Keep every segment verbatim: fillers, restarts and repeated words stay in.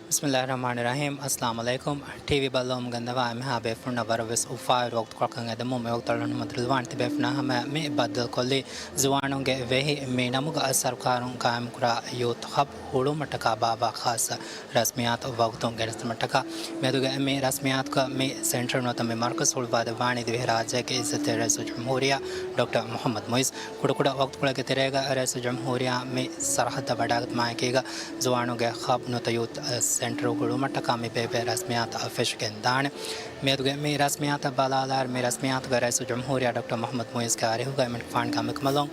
ބިސްމިއްލާހި ރަޙްމާނި ރަޙީމް. އައްސަލާމު ޢަލައިކުމް. ޓީވީ ބައްލަވަމުން ގެންދަވާ އެންމެހާ ބޭފުޅުންނަށް ވަރަށް ވެސް އުފާވެރި ވަގުތުކޮޅަކަށް އެދެމުން މި ވަގުތު އަޅުގަނޑު ހަމަ ދުރުލުވާނެ ތިބޭފުޅުންނާ ހަމަ މި ބައްދަލުކޮށްލީ ޒުވާނުންގެ ވެހި މި ނަމުގަ ސަރުކާރުން ޤާއިމުކުރާ ޔޫތު ހަބް ހުޅުވުމަށްޓަކާ ބާއްވާ ޚާއްޞަ ރަސްމިއްޔާތު ވަގުތުން ގެނެސްދިނުމަށްޓަކާ. މިއަދުގެ މި ރަސްމިއްޔާތުގަ މި ސެންޓަރު ނުވަތަ މި މަރުކަޒު ހުޅުވާދެއްވާނީ ދިވެހިރާއްޖޭގެ އިއްޒަތްތެރި ރައީސުލްޖުމްހޫރިއްޔާ ޑޮކްޓަރ މުޙައްމަދު މުޢިއްޒު. ކުޑަކުޑަ ވަގުތުކޮޅެއްގެ ތެރޭގަ ރައީސުލްޖުމްހޫރިއްޔާ މި ސަރަހައްދަށް ވަޑާގަތުމާއެކީގަ ޒުވާނުންގެ ހަބް ނުވަތަ ޔޫތު ސެންޓަރު ހުޅުވުމަށްޓަކާ މި ބޭބޭ ރަސްމިއްޔާތު ފެށިގެންދާނެ. މިއަދުގެ މި ރަސްމިއްޔާތަށް ބަލާލާއިރު، މި ރަސްމިއްޔާތުގަ ރައީސުލްޖުމްހޫރިއްޔާ ޑޮކްޓަރ މުޙައްމަދު މުޢިއްޒުގެ އަރިހުގަ އެމަނިކުފާނުގެ އަނބިކަނބަލުން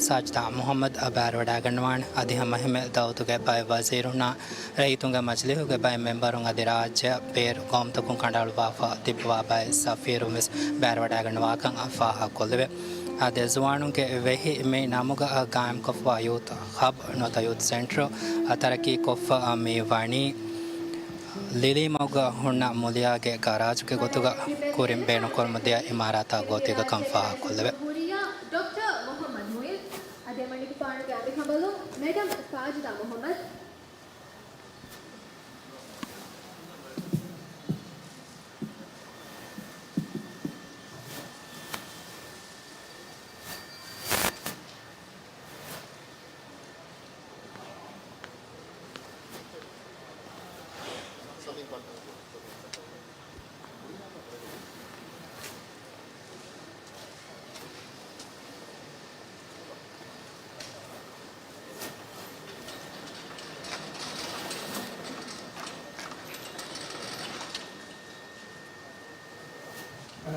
ސާޖިދާ މުޙައްމަދު ބައިވެރިވަޑައިގަންނަވާނެ. އަދި ހަމައެހެންމެ ދައުލަތުގެ ބައެއް ވަޒީރުންނާ ރައްޔިތުންގެ މަޖިލީހުގެ ބައެއް މެމްބަރުން އަދި ރާއްޖެއަށް ބޭރު ގައުމުތަކުން ކަނޑައަޅުއްވާފަ ތިއްބަވާ ބައެއް ސަފީރުން ވެސް ބައިވެރިވަޑައިގަންނަވާކަން ފާހަގަކޮށްލެވޭ. އާދެ، ޒުވާނުންގެ ވެހި މި ނަމުގަ ޤާއިމްކޮށްފަވާ ޔޫތު ހަބް ނުވަތަ ޔޫތު ސެންޓަރު ތަރައްޤީކޮށްފަ މި ވަނީ ލިލީމަގުގަ ހުންނަ މުލިއާގެ ގަރާޖުގެ ގޮތުގަ ކުރިން ބޭނުންކުރަމުންދިޔަ އިމާރާތާ ގޯތީގަ ކަން ފާހަގަކޮށްލެވޭ. ޑޮކްޓަރ މުޙައްމަދު މުޢިއްޒު އަދި އެމަނިކުފާނުގެ އަނބިކަނބަލުން މެޑަމް ސާޖިދާ މުޙައްމަދު.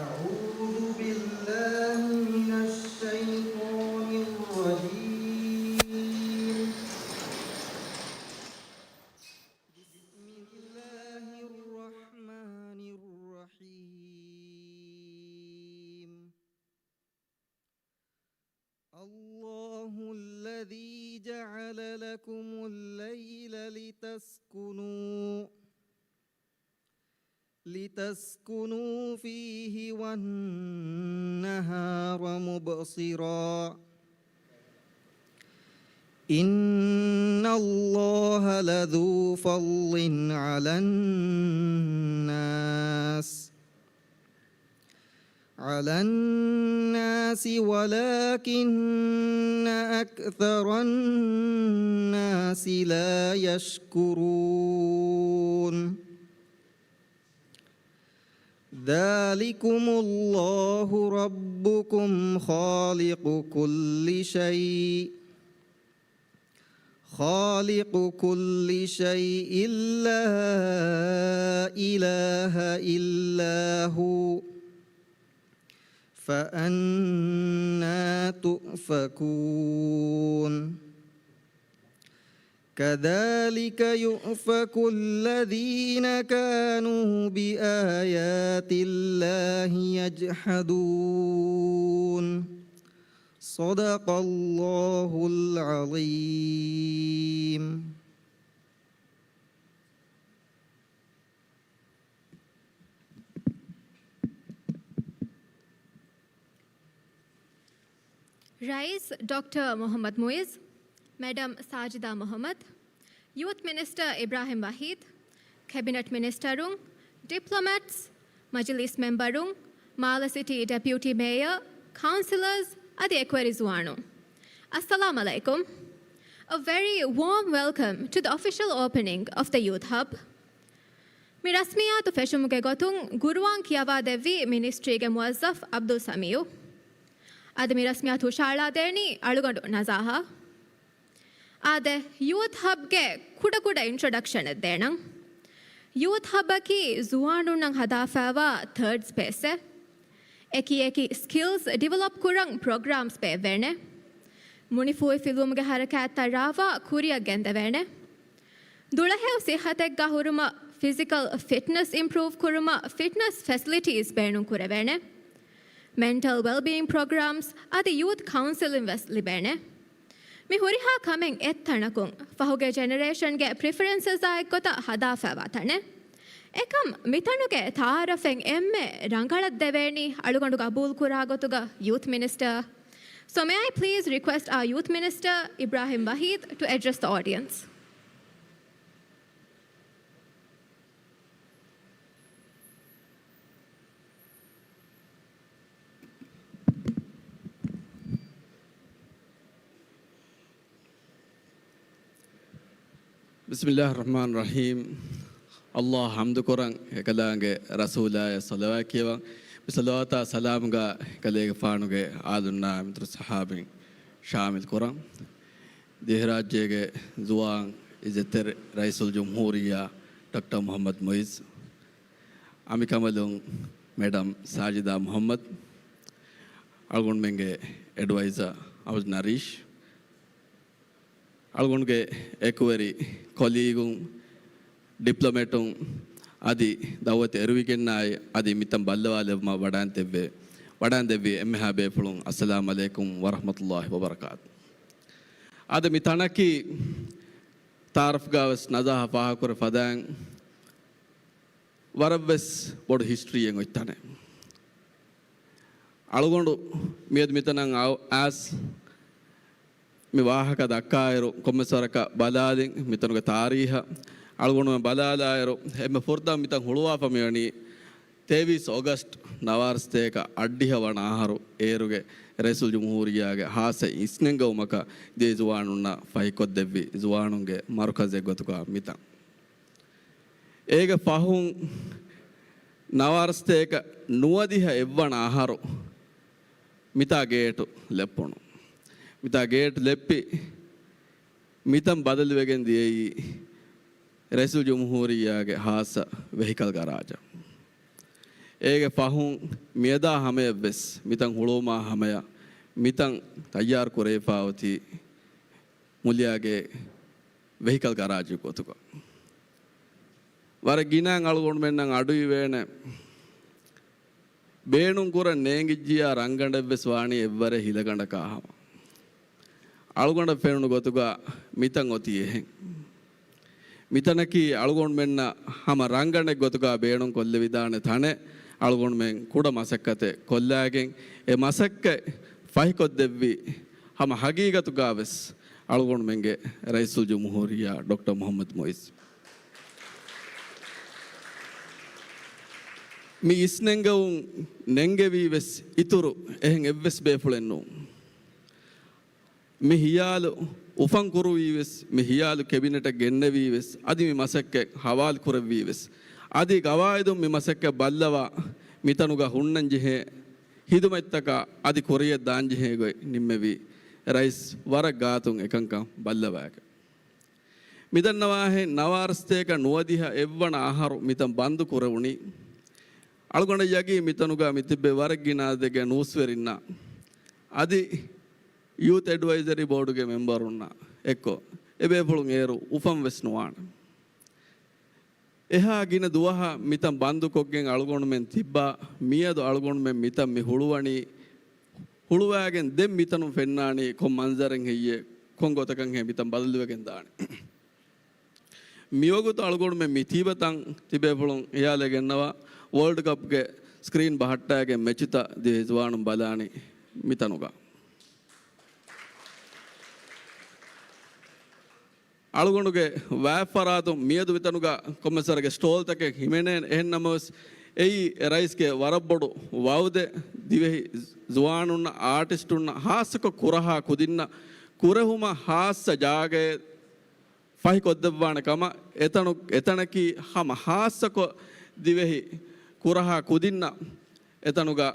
أعوذ بالله من الشيطان الرجيم. بسم الله الرحمن الرحيم. الله الذي جعل لكم الليل لتسكنوا، لتسكنوا فيه والنهار مبصرا. إن الله لذو فضل على الناس، على الناس ولكن أكثر الناس لا يشكرون. ذلكم الله ربكم خالق كل شيء، خالق كل شيء لا إله إلا هو، فأنى تؤفكون. كذلك يؤفك الذين كانوا بآيات الله يجحدون. صدق الله العظيم. ރައީސް ޑޮކްޓަރ މުޙައްމަދު މުޢިއްޒު، މެޑަމް ސާޖިދާ މުޙައްމަދު، ޔޫތު މިނިސްޓަރ އިބްރާހިމް ވަޙީދު، ކެބިނެޓް މިނިސްޓަރުން، ޑިޕްލޮމެޓްސް، މަޖިލީސް މެމްބަރުން، މާލެ ސިޓީ ޑެޕިއުޓީ މޭޔަރ، ކައުންސިލަރސް އަދި އެކުވެރި ޒުވާނުން، އައްސަލާމް ޢަލައިކުމް. A very warm welcome to the official opening of the Youth Hub. މި ރަސްމިއްޔާތު ފެށުމުގެ ގޮތުން ގުރުއާން ކިޔަވާދެއްވީ މިނިސްޓްރީގެ މުވައްޒަފް ޢަބްދުލް ސަމީޢު. އަދި މި ރަސްމިއްޔާތު ހުށަހަޅާދޭނީ އަޅުގަނޑު ނަޒާހާ. އާދެ، ޔޫތު ހަބްގެ ކުޑަކުޑަ އިންޓްރޮޑަކްޝަނެއް ދޭނަން. ޔޫތު ހަބަކީ ޒުވާނުންނަށް ހަދާފައިވާ ތާދު ސްޕޭސެއް. އެކި އެކި ސްކިލްސް ޑިވެލޮޕް ކުރަން ޕްރޮގްރާމްސް ބޭއްވޭނެ. މުނިފޫހިފިލުވުމުގެ ހަރަކާތްތައް ރާވާ ކުރިއަށް ގެންދެވޭނެ. ދުޅަހެޔޮ ސިއްހަތެއްގަ ހުރުމަށް، ފިޒިކަލް ފިޓްނަސް އިމްޕްރޫވް ކުރުމަށް ފިޓްނަސް ފެސިލިޓީސް ބޭނުން ކުރެވޭނެ. މެންޓަލް ވެލްބީއިން ޕްރޮގްރާމްސް އަދި ޔޫތު ކައުންސެލިން ވެސް ލިބޭނެ. މި ހުރިހާ ކަމެއް އެއްތަނަކުން، ފަހުގެ ޖެނެރޭޝަންގެ ޕްރިފަރެންސަސްއާ އެއްގޮތަށް ހަދާފައިވާ ތަނެއް. އެކަމް މިތަނުގެ ތައާރަފެއް އެންމެ ރަނގަޅަށް ދެވޭނީ އަޅުގަނޑު ގަބޫލު ކުރާ ގޮތުގަ ޔޫތު މިނިސްޓަރ. So may I please request our youth minister, Ibrahim Wahid, to address the audience. ބިސްމިއްލާހި ރަޙްމާނި ރަޙީމް. އައްލާހަށް ޙަމްދު ކުރަން، އެކަލާނގެ ރަސޫލާޔަށް ޞަލަވާތް ކިޔަވަން. މި ޞަލަވާތާ ސަލާމުގަ އެކަލޭގެފާނުގެ އާލުންނާ މިތުރު ޞަޙާބީން ޝާމިލް ކުރަން. ދިވެހިރާއްޖޭގެ ޒުވާން އިއްޒަތްތެރި ރައީސުލްޖުމްހޫރިއްޔާ ޑޮކްޓަރ މުޙައްމަދު މުޢިއްޒު، އަނބިކަނބަލުން މެޑަމް ސާޖިދާ މުޙައްމަދު، އަޅުގަނޑުމެންގެ އެޑްވައިޒަރ އަބްދުލް ނަރީޝް، އަޅުގަނޑުގެ އެކުވެރި ކޮލީގުން، ޑިޕްލޮމެޓުން އަދި ދައުވަތު އެރުވިގެންނާއި އަދި މިތަން ބައްލަވާލެވުމަށް ވަޑާންދެއްވޭ، ވަޑާންދެއްވި އެންމެހާ ބޭފުޅުން، އައްސަލާމް ޢަލައިކުމް ވަރަޙްމަތުﷲި ވަބަރަކާތު. އަދި މި ތަނަކީ ތާރަފްގާވެސް ނަޒާހަށް ފާހަގަކުރެ ފަދައިން ވަރަށްވެސް ބޮޑު ހިސްޓްރީއެއް އޮތް ތަނެއް. އަޅުގަނޑު މިއަދު މިތަނަށް އައި-، އައިސް މި ވާހަކަ ދައްކާއިރު، ކޮންމެސް ވަރަކަށް ބަލާލިން މިތަނުގެ ތާރީހަށް އަޅުގަނޑުމެން ބަލާލާއިރު، އެންމެ ފުރަތަމަ މިތަން ހުޅުވާފަ މިވަނީ ތޭވީސް އޮގަސްޓް ނަވާރަސަތޭކަ އަށްޑިހަ ވަނަ އަހަރު އޭރުގެ ރައީސުލްޖުމްހޫރިއްޔާގެ ހާއްސަ އިސްނެންގެވުމަކަށް ދިވެހި ޒުވާނުންނަށް ފަހިކޮށްދެއްވި ޒުވާނުންގެ މަރުކަޒެއް ގޮތުގަ މިތަން. އޭގެ ފަހުން ނަވާރަސަތޭކަ ނުވަދިހަ އެއްވަނަ އަހަރު މިތާ ގޭޓު ލެއްޕުނު. މިތާ ގޭޓް ލެއްޕި މިތަން ބަދަލުވެގެން ދިޔައީ ރައީސުލްޖުމްހޫރިއްޔާގެ ހާއްސަ ވެހިކަލް ގަރާޖަށް. އޭގެ ފަހުން މިއަދާ ހަމަޔަށްވެސް މިތަން ހުޅުވުމާ ހަމަޔަށް މިތަން ތައްޔާރު ކުރެވިފާ އޮތީ މުލިއާގެ ވެހިކަލް ގަރާޖު ގޮތުގަ. ވަރަށް ގިނައިން އަޅުގަނޑުމެންނަށް އަޑުއިވޭނެ. ބޭނުންކުރަން ނޭނގިއްޖިއްޔާ ރަންގަނޑެއްވެސް ވާނީ އެއްވަރެއް ހިލަގަނޑަކާ ހަމަ. އަޅުގަނޑަށް ފެނުނު ގޮތުގަ މިތަން އޮތީ އެހެން. މިތަނަކީ އަޅުގަނޑުމެންނަށް ހަމަ ރަންގަނޑެއް ގޮތުގަ ބޭނުން ކޮށްލެވިދާނެ ތަނެއް. އަޅުގަނޑުމެން ކުޑަ މަސައްކަތެއް ކޮށްލާގެން، އެ މަސައްކަތް ފަހިކޮށްދެއްވި ހަމަ ހަގީގަތުގަވެސް އަޅުގަނޑުމެންގެ ރައީސުލްޖުމްހޫރިއްޔާ ޑޮކްޓަރ މުޙައްމަދު މުޢިއްޒު. މި އިސްނެންގެވުން ނެންގެވީވެސް އިތުރު އެހެން އެއްވެސް ބޭފުޅެއް ނޫން. މި ހިޔާލު އުފަން ކުރުވީވެސް، މި ހިޔާލު ކެބިނެޓަށް ގެންނެވީވެސް، އަދި މި މަސައްކަތް ހަވާލު ކުރެއްވީވެސް، އަދި ގަވާއިދުން މި މަސައްކަތް ބައްލަވާ މިތަނުގަ ހުންނަން ޖެހޭ ހިދުމަތްތަކާ އަދި ކުރިޔަށް ދާންޖެހޭ ގޮތް ނިންމެވީ ރައީސް ވަރަށް ގާތުން އެކަންކަން ބައްލަވާގެން. މިދަންނަވާހެން ނަވާރަސަތޭކަ ނުވަދިހަ އެއްވަނަ އަހަރު މިތަން ބަންދު ކުރެވުނީ. އަޅުގަނޑަށް ޔަގީން މިތަނުގަ މި ތިއްބެވި ވަރަށް ގިނަ އަދަދެއްގެ ނޫސްވެރިންނާ އަދި ޔޫތް އެޑްވައިޒަރީ ބޯޑުގެ މެމްބަރުންނާ އެއްކޮށް، އެބޭފުޅުން އޭރު އުފަން ވެސް ނުވާނެ. އެހާ ގިނަ ދުވަހަށް މިތަން ބަންދުކޮށްގެން އަޅުގަނޑުމެން ތިއްބާ، މިއަދު އަޅުގަނޑުމެން މިތަން މި ހުޅުވަނީ، ހުޅުވާގެން ދެން މިތަނުން ފެންނާނީ ކޮން މަންޒަރެއް ހެއްޔޭ، ކޮން ގޮތަކަށް ހޭ މިތަން ބަދަލުވެގެން ދާނީ. މިވަގުތު އަޅުގަނޑުމެން މި ތިބަ ތަން ތިބޭފުޅުން ހިޔާލެއް ގެންނަވާ، ވޯލްޑް ކަޕްގެ ސްކްރީން ބަހައްޓާގެން މެޗުތައް ދިވެހި ޒުވާނުން ބަލާނީ މިތަނުގަ. އަޅުގަނޑުގެ ވާތްފަރާތުން މިއަދު މިތަނުގަ ކޮންމެސް ވަރެއްގެ ސްޓޯލްތަކެއް ހިމެނޭނެ. އެހެން ނަމަވެސް، އެއީ ރައީސްގެ ވަރަށް ބޮޑު ވައުދެއް، ދިވެހި ޒުވާނުންނަށް، އާޓިސްޓުންނަށް، ހާއްސަކޮށް ކުރަހާ ކުދިންނަށް ކުރެހުމަށް ހާއްސަ ޖާގައެއް ފަހިކޮށްދެއްވާނެ ކަމަށް. އެތަނު-، އެތަނަކީ ހަމަ ހާއްސަކޮށް ދިވެހި ކުރަހާ ކުދިންނަށް އެތަނުގަ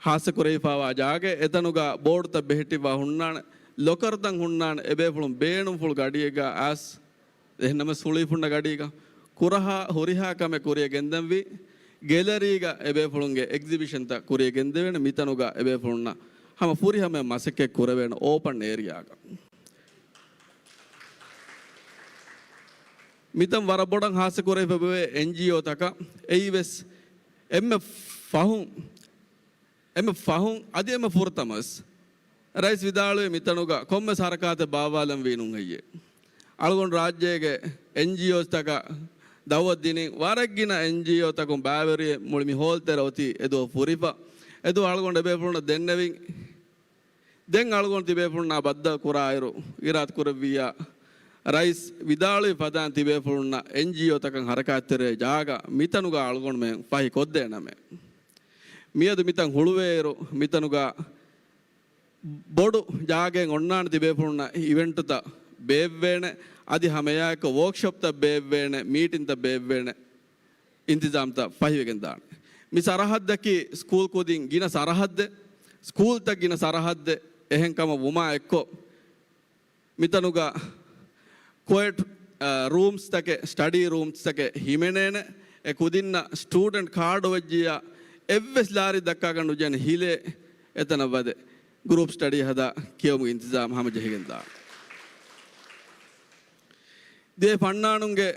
ހާއްސަކުރެވިފާވާ ޖާގައެއް. އެތަނުގަ ބޯޑުތައް ބެހެއްޓިފާ ހުންނާނެ، ލޮކަރުތައް ހުންނާނެ. އެބޭފުޅުން ބޭނުންފުޅު ގަޑިއެއްގަ އައިސް، އެހެންނަމަވެސް ހުޅުވިފުންނަ ގަޑީގަ ކުރަހާ ހުރިހާ ކަމެއް ކުރިއަށް ގެންދަންވީ، ގެލަރީގަ އެބޭފުޅުންގެ އެގްޒިބިޝަންތައް ކުރިއަށް ގެންދެވޭނެ. މިތަނުގަ އެބޭފުޅުންނަށް ހަމަ ފުރިހަމަޔަށް މަސައްކަތް ކުރެވޭނެ އޯޕަން އޭރިއާގަ. މިތަން ވަރަށް ބޮޑަށް ހާއްސަ ކުރެވިފަ އެންޖީއޯތަކަށް އެއީވެސް އެންމެ ފަހުން، އެންމެ ފަހުން އަދި އެންމެ ފުރަތަމަވެސް ރައީސް ވިދާޅުވި މިތަނުގަ ކޮންމެސް ހަރަކާތެއް ބާއްވާލަން ވީ ނޫން ހެއްޔޭ. އަޅުގަނޑު ރާއްޖޭގެ އެންޖީއޯތަކަށް ދައުވަތު ދިނިން ވަރަށް ގިނަ އެންޖީއޯތަކުން ބައިވެރިވެ މުޅި މި ހޯލް ތެރެ އޮތީ އެދުވަހު ފުރިފަ. އެދުވަހު އަޅުގަނޑު އެބޭފުޅުންނަށް ދެންނެވިން. ދެން އަޅުގަނޑު ތިބޭފުޅުންނާ ބައްދަލު ކުރާއިރު، އިރާދަ ކުރެއްވިއްޔާ، ރައީސް ވިދާޅުވި ފަދައިން ތިބޭފުޅުންނަށް އެންޖީއޯތަކަށް ހަރަކާތްތެރޭ ޖާގަ މިތަނުގަ އަޅުގަނޑުމެން ފަހި ކޮށްދޭނަމޭ. މިއަދު މިތަން ހުޅުވޭއިރު، މިތަނުގަ ބޮޑު ޖާގައެއް އޮންނާނެ ތިބޭފުޅުންނަށް އިވެންޓުތައް ބޭއްވޭނެ. އަދި ހަމައެއާއެކު ވޯކްޝޮޕްތައް ބޭއްވޭނެ، މީޓިންތައް ބޭއްވޭނެ އިންތިޒާމްތައް ފަހިވެގެން ދާނެ. މި ސަރަހައްދަކީ ސްކޫލް ކުދިން ގިނަ ސަރަހައްދެއް، ސްކޫލްތައް ގިނަ ސަރަހައްދެއް. އެހެންކަމަށް ވުމާ އެއްކޮށް، މިތަނުގަ ކޮއެޓް، އާ، ރޫމްސްތަކެއް، ސްޓަޑީ ރޫމްސްތަކެއް ހިމެނޭނެ. އެ ކުދިންނަށް ސްޓޫޑެންޓް ކާޑު ވެއްޖިއްޔާ އެއްވެސް ލާރި ދައްކާގަނޑު ޖެން ހިލޭ އެތަނަށް ވަދެ ގްރޫޕް ސްޓަޑީ ހަދާ ކިޔެވުމުގެ އިންތިޒާމް ހަމަޖެހިގެން ދާނެ. ދިވެހި ފަންނާނުންގެ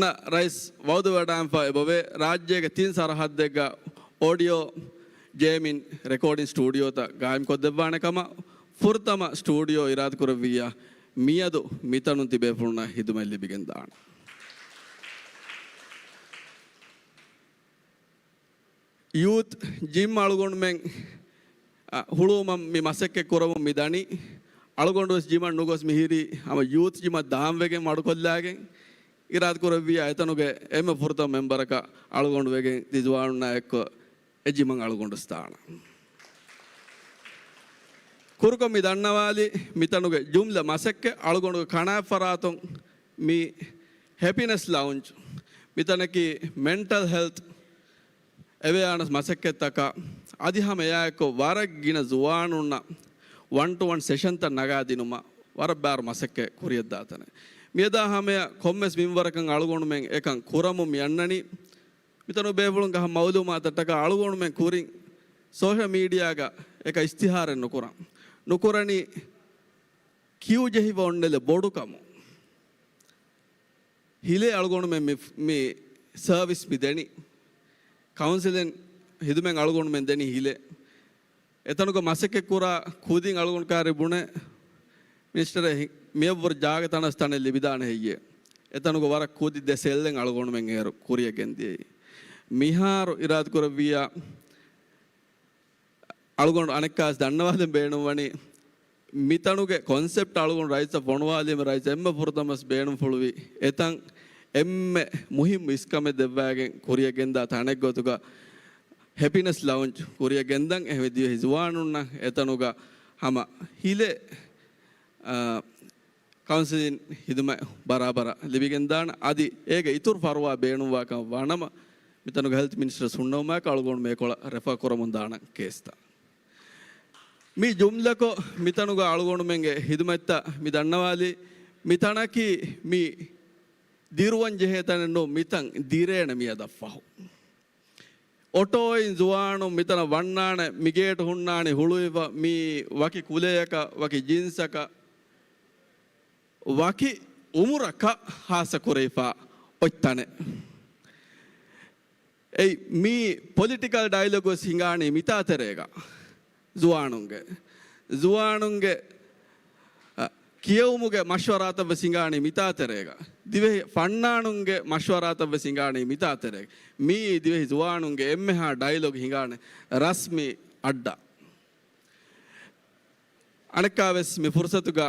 ނަ ރައީސް ވައުދުވެވަޑައިގެންފަ އެބަވޭ، ރާއްޖޭގެ ތިން ސަރަހައްދެއްގަ އޯޑިއޯ ޖޭމިން ރެކޯޑިން ސްޓޫޑިއޯތައް ގާއިމްކޮށްދެއްވާނެ ކަމަށް ފުރަތަމަ ސްޓޫޑިއޯ އިރާދަކުރެއްވިއްޔާ، މިއަދު މިތަނުން ތިބޭފުޅުންނަށް ހިދުމަތް ލިބިގެން ދާނެ. ޔޫތް ޖިމް އަޅުގަނޑުމެން، އަ، ހުޅުވުމަށް މި މަސައްކަތް ކުރަމުން މި ދަނީ. އަޅުގަނޑު ވެސް ޖިމަށް ނުގޮސް މިހިރީ ހަމަ ޔޫތް ޖިމަށް ދާންވެގެން މަޑުކޮށްލާގެން އިރާދަކުރެއްވިއްޔާ އެތަނުގެ އެންމެ ފުރަތަމަ މެމްބަރަކަށް އަޅުގަނޑު ވެގެން ރިޒްވާނުންނާ އެއްކޮށް އެ ޖިމަށް އަޅުގަނޑު ވެސް ދާނަން. ކުރުކޮށް މި ދަންނަވާލި މިތަނުގެ ޖުމްލަ މަސައްކަތް އަޅުގަނޑުގެ ކަނާތްފަރާތުން މި ހެޕިނެސް ލައުންޖް، މިތަނަކީ މެންޓަލް ހެލްތް އެވެއާނަސް މަސައްކަތްތަކާ އަދި ހަމަ އެއާއެއްކޮށް ވަރަށް ގިނަ ޒުވާނުންނަށް ވަން ޓު ވަން ސެޝަންތައް ނަގާދިނުމަށް ވަރަށް ބާރު މަސައްކަތް ކުރިޔަށްދާތަނެއް. މިއަދާ ހަމަޔަށް ކޮންމެސް މިންވަރަކަށް އަޅުގަނޑުމެން އެކަން ކުރަމުން މި އަންނަނީ. މިތަނު ބޭފުޅުންގެ ހަމަ މައުލޫމާތަށްޓަކާ އަޅުގަނޑުމެން ކުރިން ސޯޝަލް މީޑިއާގަ އެކަ އިސްތިހާރެއް ނުކުރަން. ނުކުރަނީ ކިޔޫ ޖެހިފަ އޮންނެލެ ބޮޑުކަމު. ހިލޭ އަޅުގަނޑުމެން މި، މި ސަރވިސް މި ދެނީ. ކައުންސިލިން ހިދުމަތް އަޅުގަނޑުމެން ދެނީ ހިލޭ. އެތަނުގަ މަސައްކަތް ކުރާ ކުދިން އަޅުގަނޑު ކާރި ބުނެ، މިނިސްޓަރ ހި-، މިޔަށްވުރެ ޖާގަ ތަނަސް ތަނެއް ލިބިދާނެ ހެއްޔޭ؟ އެތަނުގަ ވަރަށް ކުދި ދެ ސެލްއެއް އަޅުގަނޑުމެން އޭރު ކުރިޔަށް ގެންދިޔައީ. މިހާރު އިރާދަކުރެއްވިއްޔާ، އަޅުގަނޑު އަނެއްކާވެސް ދަންނަވާލަން ބޭނުންވަނީ، މިތަނުގެ ކޮންސެޕްޓް އަޅުގަނޑު ރައީސަށް ފޮނުވާލީމަ ރައީސް އެންމެ ފުރަތަމަސް ބޭނުންފުޅުވި އެތަން އެންމެ މުހިއްމު އިސްކަމެއް ދެއްވާގެން ކުރިޔަށް ގެންދާ ތަނެއްގޮތުގަ ހެޕިނެސް ލައުންޖް ކުރިޔަށް ގެންދަން އެހެންވެ ދިވެހި ޒުވާނުންނަށް އެތަނުގަ ހަމަ ހިލޭ، އާ، ކައުންސިލިން ހިދުމަތް ބަރާބަރަށް ލިބިގެންދާނެ. އަދި އޭގެ އިތުރު ފަރުވާ ބޭނުންވާކަން ވާނަމަ، މިތަނުގެ ހެލްތް މިނިސްޓަރ ހުންނަވުމާއެކު އަޅުގަނޑު މޭކޮޅަށް ރެފާ ކުރަމުން ދާނަން ކޭސްތައް. މި ޖުމްލަކޮށް މިތަނުގަ އަޅުގަނޑުމެންގެ ހިދުމަތްތައް މި ދަންނަވާލީ، މިތަނަކީ މި ދިރުވަން ޖެހޭ ތަނެއް ނޫން، މިތަން ދިރޭނެ މިއަދަށް ފަހު. އޮޓޯއިން ޒުވާނުން މިތަނަށް ވަންނާނެ، މިގޭޓު ހުންނާނީ ހުޅުވިފަ، މީ ވަކި ކުލަޔަކަށް، ވަކި ޖިންސަކަށް، ވަކި އުމުރަކަށް ހާއްސަ ކުރެވިފަ އޮތް ތަނެއް. އެއީ މީ ޕޮލިޓިކަލް ޑައިލޮގު ވެސް ހިނގާނީ މިތާ ތެރޭގަ. ޒުވާނުންގެ، ޒުވާނުންގެ، އަ، ކިޔެވުމުގެ މަޝްވަރާތައް ވެސް ހިނގާނީ މިތާ ތެރޭގަ. ދިވެހި ފަންނާނުންގެ މަޝްވަރާތައް ވެސް ހިނގާނީ މިތާ ތެރޭގަ. މިއީ ދިވެހި ޒުވާނުންގެ އެންމެހާ ޑައިލޮގް ހިނގާނެ ރަސްމީ އައްޑާ. އަނެއްކާވެސް މި ފުރުސަތުގަ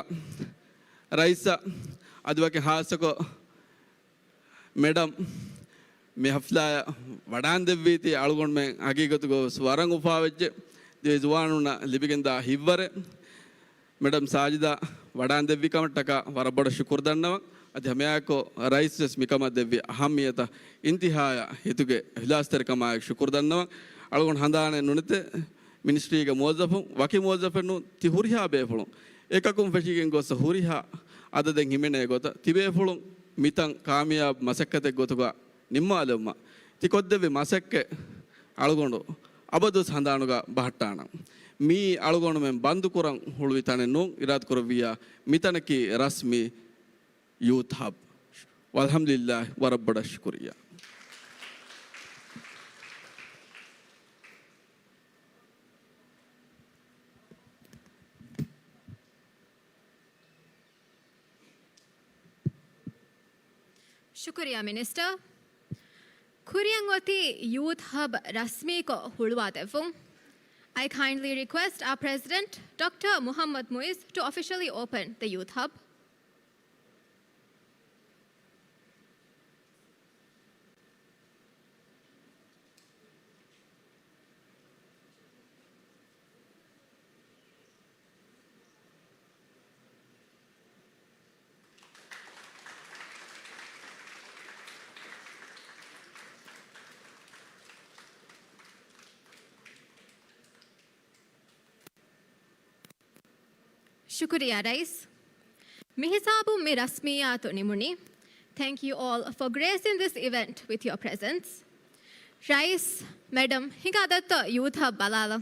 ރައީސަށް އަދި ވަކި ހާއްސަކޮށް މެޑަމް މި ހަފްލާއަށް ވަޑާންދެއްވީތީ އަޅުގަނޑުމެން ހަގީގަތުގަ ވެސް ވަރަށް އުފާވެއްޖެ. ދިވެހި ޒުވާނުންނަށް ލިބިގެންދާ ހިތްވަރެއް މެޑަމް ސާޖިދާ ވަޑާންދެއްވި ކަމަށްޓަކާ ވަރަށް ބޮޑަށް ޝުކުރު ދަންނަވަން. އަދި ހަމައެއާއެކު ރައީސް ވެސް މިކަމަށް ދެއްވި އަހައްމިއްޔަތަށް އިންތިހާޔަށް ހިތުގެ އިޚްލާޞްތެރިކަމާއެކު ޝުކުރު ދަންނަވަން. އަޅުގަނޑު ހަނދާނެއް ނުނެތޭ މިނިސްޓްރީގެ މުވައްޒަފުން، ވަކި މުވައްޒަފެއް ނޫން، ތި ހުރިހާ ބޭފުޅުން އެކަކުން ފެށިގެން ގޮސް ހުރިހާ އަދަދެއް ހިމެނޭ ގޮތަށް ތިބޭފުޅުން މިތަން ކާމިޔާބު މަސައްކަތެއް ގޮތުގަ ނިންމާލެވުމަށް ތި ކޮށްދެއްވި މަސައްކަތް އަޅުގަނޑު އަބަދުވެސް ހަނދާނުގަ ބަހައްޓާނަން. މިއީ އަޅުގަނޑުމެން ބަންދުކުރަން ހުޅުވި ތަނެއް ނޫން، އިރާދަކުރެއްވިއްޔާ މިތަނަކީ ރަސްމީ ޔޫތް ހަބް. ވަލްޙަމްދުލިއްލާހި، ވަރަށް ބޮޑަށް ޝުކުރިއްޔާ. ޝުކުރިއްޔާ މިނިސްޓަރ. ކުރިއަށް އޮތީ ޔޫތް ހަބް ރަސްމީކޮށް ހުޅުވާދެއްވުން. I kindly request our President, Doctor Muhammad Muiz, to officially open the Youth Hub. ޝުކުރިއްޔާ ރައީސް. މިހިސާބުން މި ރަސްމިއްޔާތު ނިމުނީ. Thank you all for gracing this event with your presence. ރައީސް، މެޑަމް، ހިނގާ ދައްތަ ޔޫތަށް ބަލާލަ.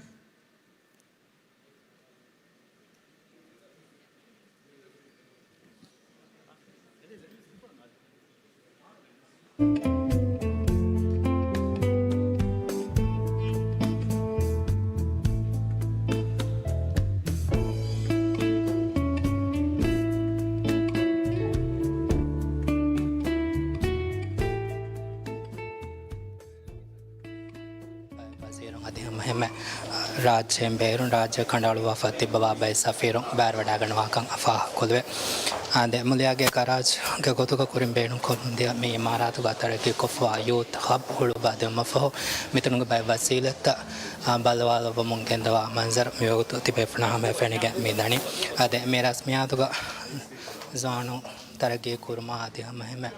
ވަޒީރުން އަދި ހަމަ އެހެންމެ ރާއްޖޭން ބޭރުން ރާއްޖެ ކަނޑައަޅުއްވާފަ ތިއްބަވާ ބައެއް ސަފީރުން ބައިވެވަޑައިގަންނަވާކަން ފާހަގަކޮށްލެވޭ. އާދެ، މުލިއާގެ ގަރާޖްގެ ގޮތުގަ ކުރިން ބޭނުންކޮށްލުން ދިޔަ މި އިމާރާތުގަ ތަރައްގީކޮށްފަވާ ޔޫތް ހަބް ހުޅުވާދިނުމަށްފަހު، މިތަނުގެ ބައެއް ވަސީލަތްތައް، އާ، ބަލަވާލައްވަމުން ގެންދަވާ މަންޒަރު މިވަގުތު ތިބޭފުޅުންނާ ހަމައަށް ފެނިގެން މި ދަނީ. އާދެ، މި ރަސްމިއްޔާތުގަ ޒުވާނުން ތަރައްގީ ކުރުމާ އަދި ހަމަ އެހެންމެ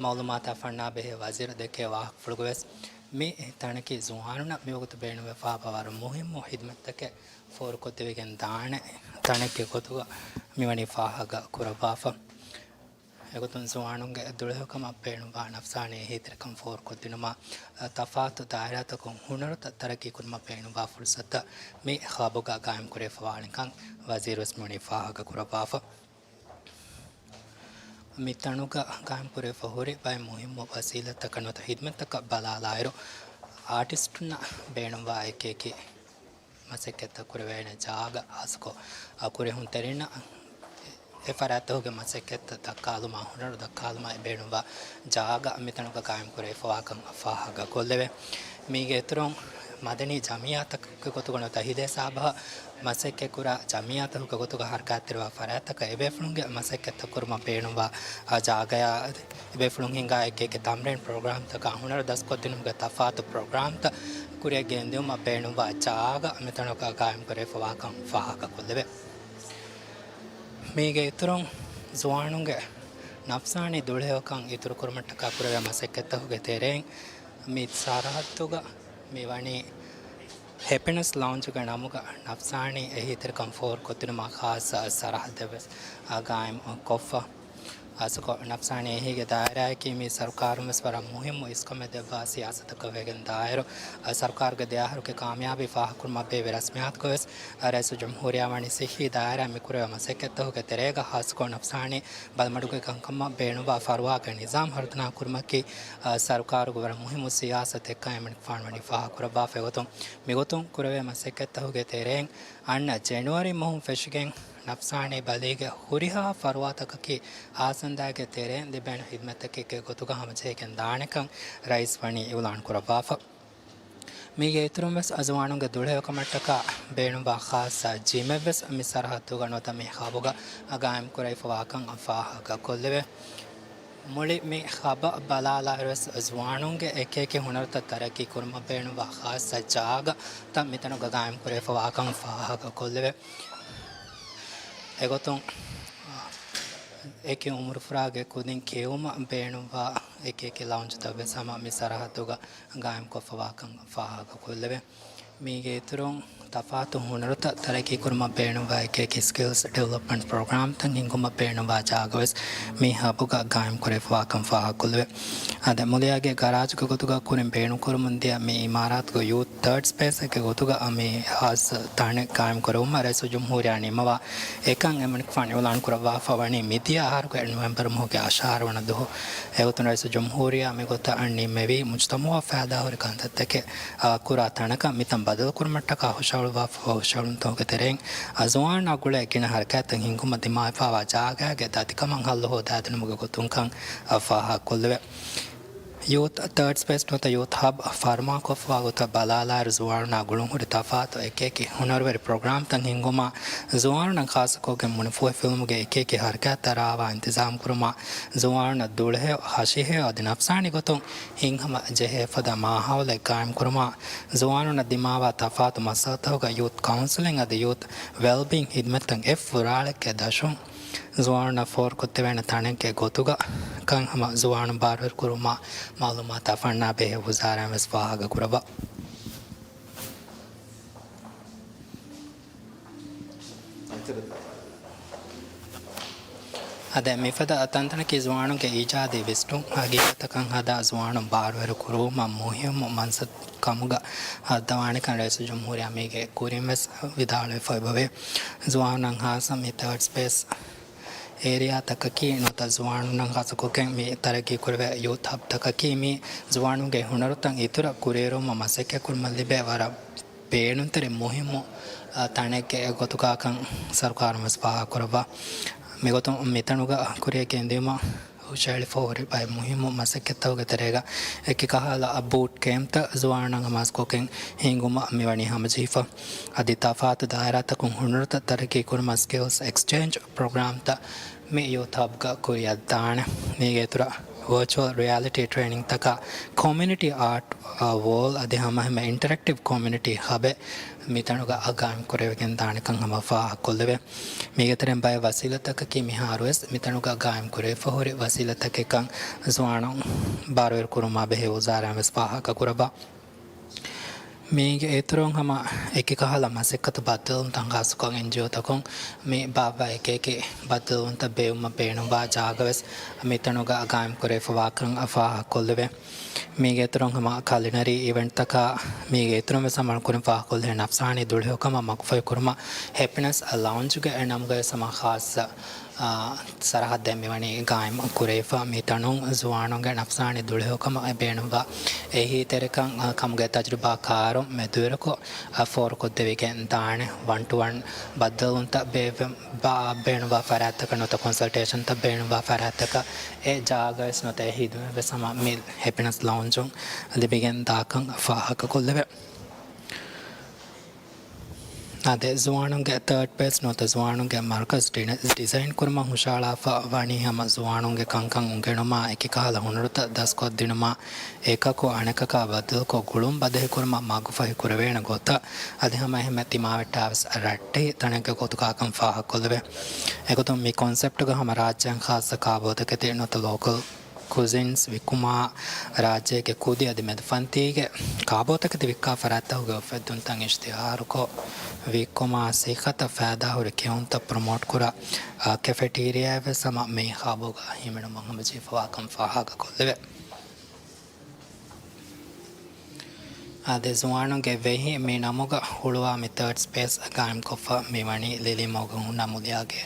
މައުލޫމާތާ ފަންނާ ބެހޭ ވަޒީރު ދެކޭ ވާހަކަފުޅުގަވެސް މި ތަނަކީ ޒުވާނުންނަށް މިވަގުތު ބޭނުންވެފަވާ ވަރަށް މުހިއްމު ހިދުމަތްތަކެއް ފޯރުކޮށްދެވިގެން ދާނެ ތަނެއްގެ ގޮތުގަ މިވަނީ ފާހަގަ ކުރައްވާފަ. އެގޮތުން ޒުވާނުންގެ ދުޅަހެޔޮކަމަށް ބޭނުންވާ ނަފްސާނީ އެހީތެރިކަން ފޯރުކޮށްދިނުމާ، ތަފާތު ދާއިރާތަކުން ހުނަރުތައް ތަރައްގީކުރުމަށް ބޭނުންވާ ފުރުސަތުތައް މި ހަބުގަ ގާއިމްކުރެވިފަވާނެކަން ވަޒީރުވެސް މިވަނީ ފާހަގަ ކުރައްވާފަ. މި ތަނުގަ ގާއިމްކުރެވިފަ ހުރި ބައެއް މުހިއްމު ވަސީލަތްތަކަށް ނުވަތަ ހިދުމަތްތަކަށް ބަލާލާއިރު، އާޓިސްޓުންނަށް ބޭނުންވާ އެކިއެކި މަސައްކަތްތައް ކުރެވޭނެ ޖާގަ ހާއްސަކޮށް، އަ، ކުރިއެރުންތެރިންނަށް އެ ފަރާތްތަކުގެ މަސައްކަތްތައް ދައްކާލުމާ، ހުނަރު ދައްކާލުމާ ބޭނުންވާ ޖާގަ މިތަނުގަ ގާއިމްކުރެވިފަވާކަން ފާހަގަކޮށްލެވޭ. މީގެ އިތުރުން މަދަނީ ޖަމިއްޔާތަކުގެ ގޮތުގަ ނުވަތަ ހިލޭ ސާބަހަށް މަސައްކަތްކުރާ ޖަމިއްޔާތަކުގެ ގޮތުގަ ހަރަކާތްތެރިވާ ފަރާތްތަކަށް އެބޭފުޅުންގެ މަސައްކަތްތައް ކުރުމަށް ބޭނުންވާ އާ ޖާގަޔާ އެބޭފުޅުން ހިންގާ އެކިއެކި ތަމްރީން ޕްރޮގްރާމްތަކާ ހުނަރު ދަސްކޮށްދިނުމުގެ ތަފާތު ޕްރޮގްރާމްތައް ކުރިއަށް ގެންދިއުމަށް ބޭނުންވާ ޖާގަ މިތަނަކަށް ގާއިމްކުރެވިފަވާކަން ފާހަގަކޮށްލެވޭ. މީގެ އިތުރުން ޒުވާނުންގެ ނަފްސާނީ ދުޅަހެޔޮކަން އިތުރުކުރުމަށްޓަކާ ކުރެވޭ މަސައްކަތްތަކުގެ ތެރެއިން މި ސަރަހައްދުގަ މި ވަނީ ހެޕިނެސް ލައުންޖުގެ ނަމުގަ ނަފްސާނީ އެހީތެރިކަން ފޯރުކޮށްދިނުމަށް ޚާއްޞަ ސަރަހައްދެއް ވެސް ގާއިމް ކޮށްފަ. އާސަކޮށް، ނަފްސާނީ އެހީގެ ދާއިރާއަކީ މި ސަރުކާރުން ވެސް ވަރަށް މުހިއްމު އިސްކަމެއް ދެއްވާ ސިޔާސަތަކަށް ވެގެން ދާއިރު، ސަރުކާރުގެ ދެ އަހަރުގެ ކާމިޔާބީ ފާހަގަކުރުމަށް ބޭއްވި ރަސްމިއްޔާތުގަވެސް، ރައީސުލްޖުމްހޫރިއްޔާ ވަނީ ސިއްހީ ދާއިރާއިން މި ކުރެވޭ މަސައްކަތްތަކުގެ ތެރޭގަ ޚާއްޞަކޮށް ނަފްސާނީ ބަލިމަޑުގެ ކަންކަމަށް ބޭނުންވާ ފަރުވާގެ ނިޒާމް ހަރުދަނާ ކުރުމަކީ، އާ، ސަރުކާރުގެ ވަރަށް މުހިއްމު ސިޔާސަތެއްކަން އެމަނިކުފާނު ވަނީ ފާހަގަކުރައްވާފަ. އެގޮތުން މިގޮތުން ކުރެވޭ މަސައްކަތްތަކުގެ ތެރެއިން އަންނަ ޖެނުއަރީ މަހުން ފެށިގެން ނަފްސާނީ ބަލީގެ ހުރިހާ ފަރުވާތަކަކީ އާސަންދާގެ ތެރެއިން ލިބޭނެ ހިދުމަތްތަކެއްގެ ގޮތުގަ ހަމަޖެހިގެން ދާނެކަން ރައީސް ވަނީ އިއުލާން ކުރައްވާފަ. މީގެ އިތުރުން ވެސް ޒުވާނުންގެ ދުޅަހެޔޮކަމަށްޓަކާ ބޭނުންވާ ޚާއްޞަ ޖިމެއް ވެސް މި ސަރަހައްދުގަ ނުވަތަ މި ހަބުގަ ގާއިމް ކުރެވިފަވާކަން ފާހަގަކޮށްލެވޭ. މުޅި މި ހަބަށް ބަލާލާއިރުވެސް، ޒުވާނުންގެ އެކިއެކި ހުނަރުތައް ތަރައްގީ ކުރުމަށް ބޭނުންވާ ޚާއްޞަ ޖާގަތައް މިތަނުގަ ގާއިމް ކުރެވިފަވާކަން ފާހަގަކޮށްލެވޭ. އެގޮތުން، އެކި އުމުރުފުރާގެ ކުދިން ކިޔެވުމަށް ބޭނުންވާ އެކިއެކި ލައުންޖުތައް ވެސް ހަމަ މި ސަރަހައްދުގަ ގާއިމްކޮށްފަވާކަން ފާހަގަކޮށްލެވޭ. މީގެ އިތުރުން، ތަފާތު ހުނަރުތައް ތަރައްގީކުރުމަށް ބޭނުންވާ އެކި އެކި ސްކިލްސް ޑިވެލޮޕްމަންޓް ޕްރޮގްރާމްތައް ހިންގުމަށް ބޭނުންވާ ޖާގަވެސް މި ހަބުގަ ގާއިމްކުރެވިފަވާކަން ފާހަގަކޮށްލެވޭ. އާދެ، މުލިއާގެ ގަރާޖުގެ ގޮތުގަ ކުރިން ބޭނުންކުރަމުން ދިޔަ މި އިމާރާތުގަ ޔޫތް ތާޑް ސްޕޭސްއެއްގެ ގޮތުގަ މި ހާއްސަ ތަނެއް ގާއިމްކުރެވުމަށް ރައީސުލްޖުމްހޫރިއްޔާ ނިންމަވާ އެކަން އެމަނިކުފާނު އިއުލާން ކުރައްވާފަ ވަނީ މިދިޔަ އަހަރުގެ ނޮވެމްބަރު މަހުގެ އަށާރަ ވަނަ ދުވަހު. އެގޮތުން ރައީސުލްޖުމްހޫރިއްޔާ މިގޮތަށް އަންނީ މެވީ މުޖްތަމައަށް ފައިދާހުރި ކަންތައްތަކެއް އާ، ކުރާ ތަނަކަށް މިތަން ބަދަލުކުރުމަށްޓަކާ ހުށަހަޅުއްވާފަ ހުށަހެޅުންތަކުގެ ތެރެއިން، އަ، ޒުވާނާ ގުޅޭ ގިނަ ހަރަކާތްތައް ހިންގުމަށް ދިމާވެފައިވާ ޖާގައިގެ ދަތިކަމަށް ހައްލު ހޯދާދިނުމުގެ ގޮތުންކަން، އަ، ފާހަގަކޮށްލެވޭ. ޔޫތް ތާޑް ސްޕޭސް ނުވަތަ ޔޫތް ހަބް ފަރުމާކޮށްފައިވާ ގޮތަށް ބަލާލާއިރު، ޒުވާނުންނާ ގުޅުންހުރި ތަފާތު އެކިއެކި ހުނަރުވެރި ޕްރޮގްރާމްތައް ހިންގުމާ، ޒުވާނުންނަށް ޚާއްޞަކޮށްގެން މުނިފޫހިފިލުމުގެ އެކިއެކި ހަރަކާތްތައް ރާވާ އިންތިޒާމްކުރުމާ، ޒުވާނުންނަށް ދުޅަހެޔޮ، ހަށިހެޔޮ އަދި ނަފްސާނީ ގޮތުން ހިތްހަމަ ޖެހޭ ފަދަ މާހައުލެއް ގާއިމްކުރުމާ، ޒުވާނުންނަށް ދިމާވާ ތަފާތު މައްސަލަތަކުގަ ޔޫތް ކައުންސެލިން އަދި ޔޫތް ވެލްބީން ހިދުމަތްތައް އެއް ފުރާޅެއްގެ ދަށުން ޒުވާނުންނަށް ފޯރުކޮށްދެވޭނެ ތަނެއްގެ ގޮތުގަ ކަން ހަމަ ޒުވާނުން ބާރުވެރިކުރުމާ މައުލޫމާތާ ފަންނާ ބެހޭ ވުޒާރާއިން ވެސް ފާހަގަކުރައްވާ. އަދި މިފަދަ ތަންތަނަކީ ޒުވާނުންގެ އީޖާދީ ވިސްނުން ހަގީގަތަކަށް ހަދާ ޒުވާނުން ބާރުވެރި ކުރުވުމަށް މުހިއްމު މަންސަތު ކަމުގަ ހައްދަވާނެކަން ރައީސުލްޖުމްހޫރިއްޔާ މީގެ ކުރިން ވެސް ވިދާޅުވެފަ އެބަވޭ. ޒުވާނުން ހާއްސަ މި ތާޑް ސްޕޭސް އޭރިއާތަކަކީ ނުވަތަ ޒުވާނުންނަށް ހާއްސަކޮށްގެން މި ތަރައްގީކުރެވޭ ޔޫތު ހަބްތަކަކީ މި ޒުވާނުންގެ ހުނަރުތައް އިތުރަށް ކުރިއެރުވުމަށް މަސައްކަތްކުރުމަށް ލިބޭ ވަރަށް ބޭނުންތެރި މުހިއްމު، އާ، ތަނެއްގެ ގޮތުގާކަން ސަރުކާރުން ވެސް ފާހަގަކުރައްވާ. މިގޮތުން މިތަނުގަ ކުރިއަށް ގެންދިއުމަށް ހުށަހެޅިފަ ހުރި ބައެއް މުހިއްމު މަސައްކަތްތަކުގެ ތެރޭގަ އެކި ކަހަލަ ބޫޓް ކޭމްޕްތައް ޒުވާނުންނަށް ހަމަހައްސަކޮށްގެން ހިންގުމަށް މިވަނީ ހަމަޖެހިފަ. އަދި ތަފާތު ދާއިރާތަކުން ހުނަރުތައް ތަރައްގީކުރުމަށް ސްކިލްސް އެކްސްޗޭންޖް ޕްރޮގްރާމްތައް މި ޔޫތު ހަބްގަ ކުރިއަށްދާނެ. މީގެ އިތުރަށް ވަރޗުއަލް ރިއަލިޓީ ޓްރެއިނިންތަކާ ކޮމިއުނިޓީ އާޓް ވޯލް އަދި ހަމައެހެންމެ އިންޓަރެކްޓިވް ކޮމިއުނިޓީ ހަބެއް މިތަނުގަ ގާއިމް ކުރެވިގެން ދާނެކަން ހަމަ ފާހަގަކޮށްލެވޭ. މީގެ ތެރެއިން ބައެއް ވަސީލަތްތަކަކީ މިހާރުވެސް މިތަނުގަ ގާއިމް ކުރެވިފަ ހުރި ވަސީލަތްތަކެއްކަން ޒުވާނުން ބާރުވެރި ކުރުމާ ބެހޭ ވުޒާރާއިން ވެސް ފާހަގަކުރައްވާ. މީގެ އިތުރުން ހަމަ އެކި ކަހަލަ މަސައްކަތު ބައްދަލުވުންތައް ހާއްސަކޮށް އެންޖީއޯތަކުން މި ބާއްވާ އެކިއެކި ބައްދަލުވުންތައް ބޭއްވުމަށް ބޭނުންވާ ޖާގަވެސް މިތަނުގަ ގާއިމް ކުރެވިފަވާކަން ފާހަގަކޮށްލެވޭ. މީގެ އިތުރުން ހަމަ ކަލިނަރީ އިވެންޓްތަކާ މީގެ އިތުރުން ވެސް ހަމަ ކުރިން ފާހަގަކޮށްލެވޭ ނަފްސާނީ ދުޅިހުކަމަށް މަގުފަހިކުރުމަށް ހެޕިނެސް ލައުންޖްގެ ނަމުގައި ވެސް ހަމަ ޚާއްޞަ އާ، ސަރަހައްދެއް މިވަނީ ގާއިމް ކުރެވިފަ. މި ތަނުން ޒުވާނުންގެ ނަފްސާނީ ދުޅިހުކަމަށް ބޭނުންވާ އެހީތެރިކަން، އާ، ކަމުގެ ތަޖުރިބާ ކާރުން މެދުވެރިކޮށް، އާ، ފޯރުކޮށްދެވިގެން ދާނެ. ވަން ޓު ވަން ބައްދަލުވުންތައް ބޭ-، ބާ-، ބޭނުންވާ ފަރާތްތަކަށް ނުވަތަ ކޮންސަލްޓޭޝަންތައް ބޭނުންވާ ފަރާތްތަކަށް އެ ޖާގަވެސް ނުވަތަ އެ ހިދުމަތްވެސް ހަމަ މި ހެޕިނެސް ލައުންޖުން ލިބިގެން ދާކަން ފާހަގަކޮށްލެވޭ. އާދެ، ޒުވާނުންގެ ތާޑް ސްޕޭސް ނުވަތަ ޒުވާނުންގެ މަރުކަޒް ޑި-، ޑިޒައިން ކުރުމަށް ހުށަހަޅާފަ ވަނީ ހަމަ ޒުވާނުންގެ ކަންކަން އުނގެނުމާ، އެކި ކަހަލަ ހުނަރުތައް ދަސްކޮށްދިނުމާ، އެކަކު އަނެކަކާ ބައްދަލުކޮށް ގުޅުން ބަދަހިކުރުމަށް މަގުފަހި ކުރެވޭނެ ގޮތަށް، އަދި ހަމަ އެހެންމެ ތިމާވެއްޓާވެސް ރައްޓެހި ތަނެއްގެ ގޮތުގާކަން ފާހަގަކޮށްލެވޭ. އެގޮތުން މި ކޮންސެޕްޓުގަ ހަމަ ރާއްޖޭން ޚާއްޞަ ކާބޯތަކެތި ނުވަތަ ލޯކަލް ކުޒިންސް ވިއްކުމާ، ރާއްޖޭގެ ކުދި އަދި މެދުފަންތީގެ ކާބޯތަކެތި ވިއްކާ ފަރާތްތަކުގެ އުފެއްދުންތައް އިޝްތިހާރުކޮށް، ވިއްކުމާ ސިއްހަތަށް ފައިދާހުރި ކެއުންތައް ޕްރޮމޯޓްކުރާ، އާ، ކެފެޓީރިއާއެއް ވެސް ހަމަ މި ކާބޯގަ ހިމެނުމަށް ހަމަޖެހިފަވާކަން ފާހަގަކޮށްލެވޭ. އާދެ، ޒުވާނުންގެ ވެހި މި ނަމުގަ ހުޅުވާ މި ތާޑް ސްޕޭސް ގާއިމްކޮށްފަ މިވަނީ ލިލީމޯގަ ހުންނަ މުލިޔާގެ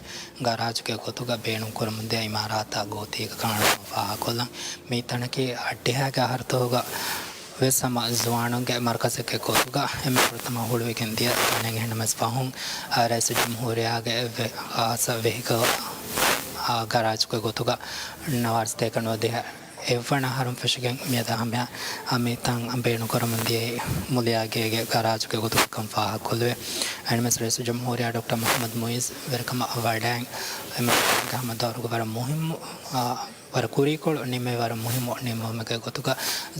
ގަރާޖުގެ ގޮތުގަ ބޭނުންކުރަމުންދިޔަ އިމާރާތާ ގޯތީގަ ކާނުން ފާހަގަކޮށްލަން. މި ތަނަކީ އަށްޑިހައިގެ އަހަރުތަކުގަ ވެސް ހަމަ ޒުވާނުންގެ މަރުކަޒެއްގެ ގޮތުގަ އެންމެ ފުރަތަމަ ހުޅުވިގެން ދިޔަ ތަނެއް. އެހެންނަމަވެސް ފަހުން، އާ، ރައީސުލްޖުމްހޫރިއްޔާގެ ވެ-، ޚާއްޞަ ވެހިކަލް، އާ، ގަރާޖުގެ ގޮތުގަ ނަވާރަސަތޭކަ ނުވަދިހަ އެއްވަނަ އަހަރުން ފެށިގެން މިއަދާ ހަމަޔަށް މި ތަން ބޭނުންކުރަމުން ދިޔައީ މުލިޔާގޭގެ ގަރާޖުގެ ގޮތުގަ ކަން ފާހަގަކޮށްލެވޭ. އެންމެސް ރައީސުލްޖުމްހޫރިއްޔާ ޑޮކްޓަރ މުޙައްމަދު މުޢިއްޒު ވެރިކަމަށް ވަޑައިން، އެމްއެލްއޭގެ ހަމަ ދައުރުގެ ވަރަށް މުހިއްމު، އާ، ވަރަށް ކުރީކޮޅު ނިންމެވި ވަރަށް މުހިއްމު ނިންމުމެއްގެ ގޮތުގަ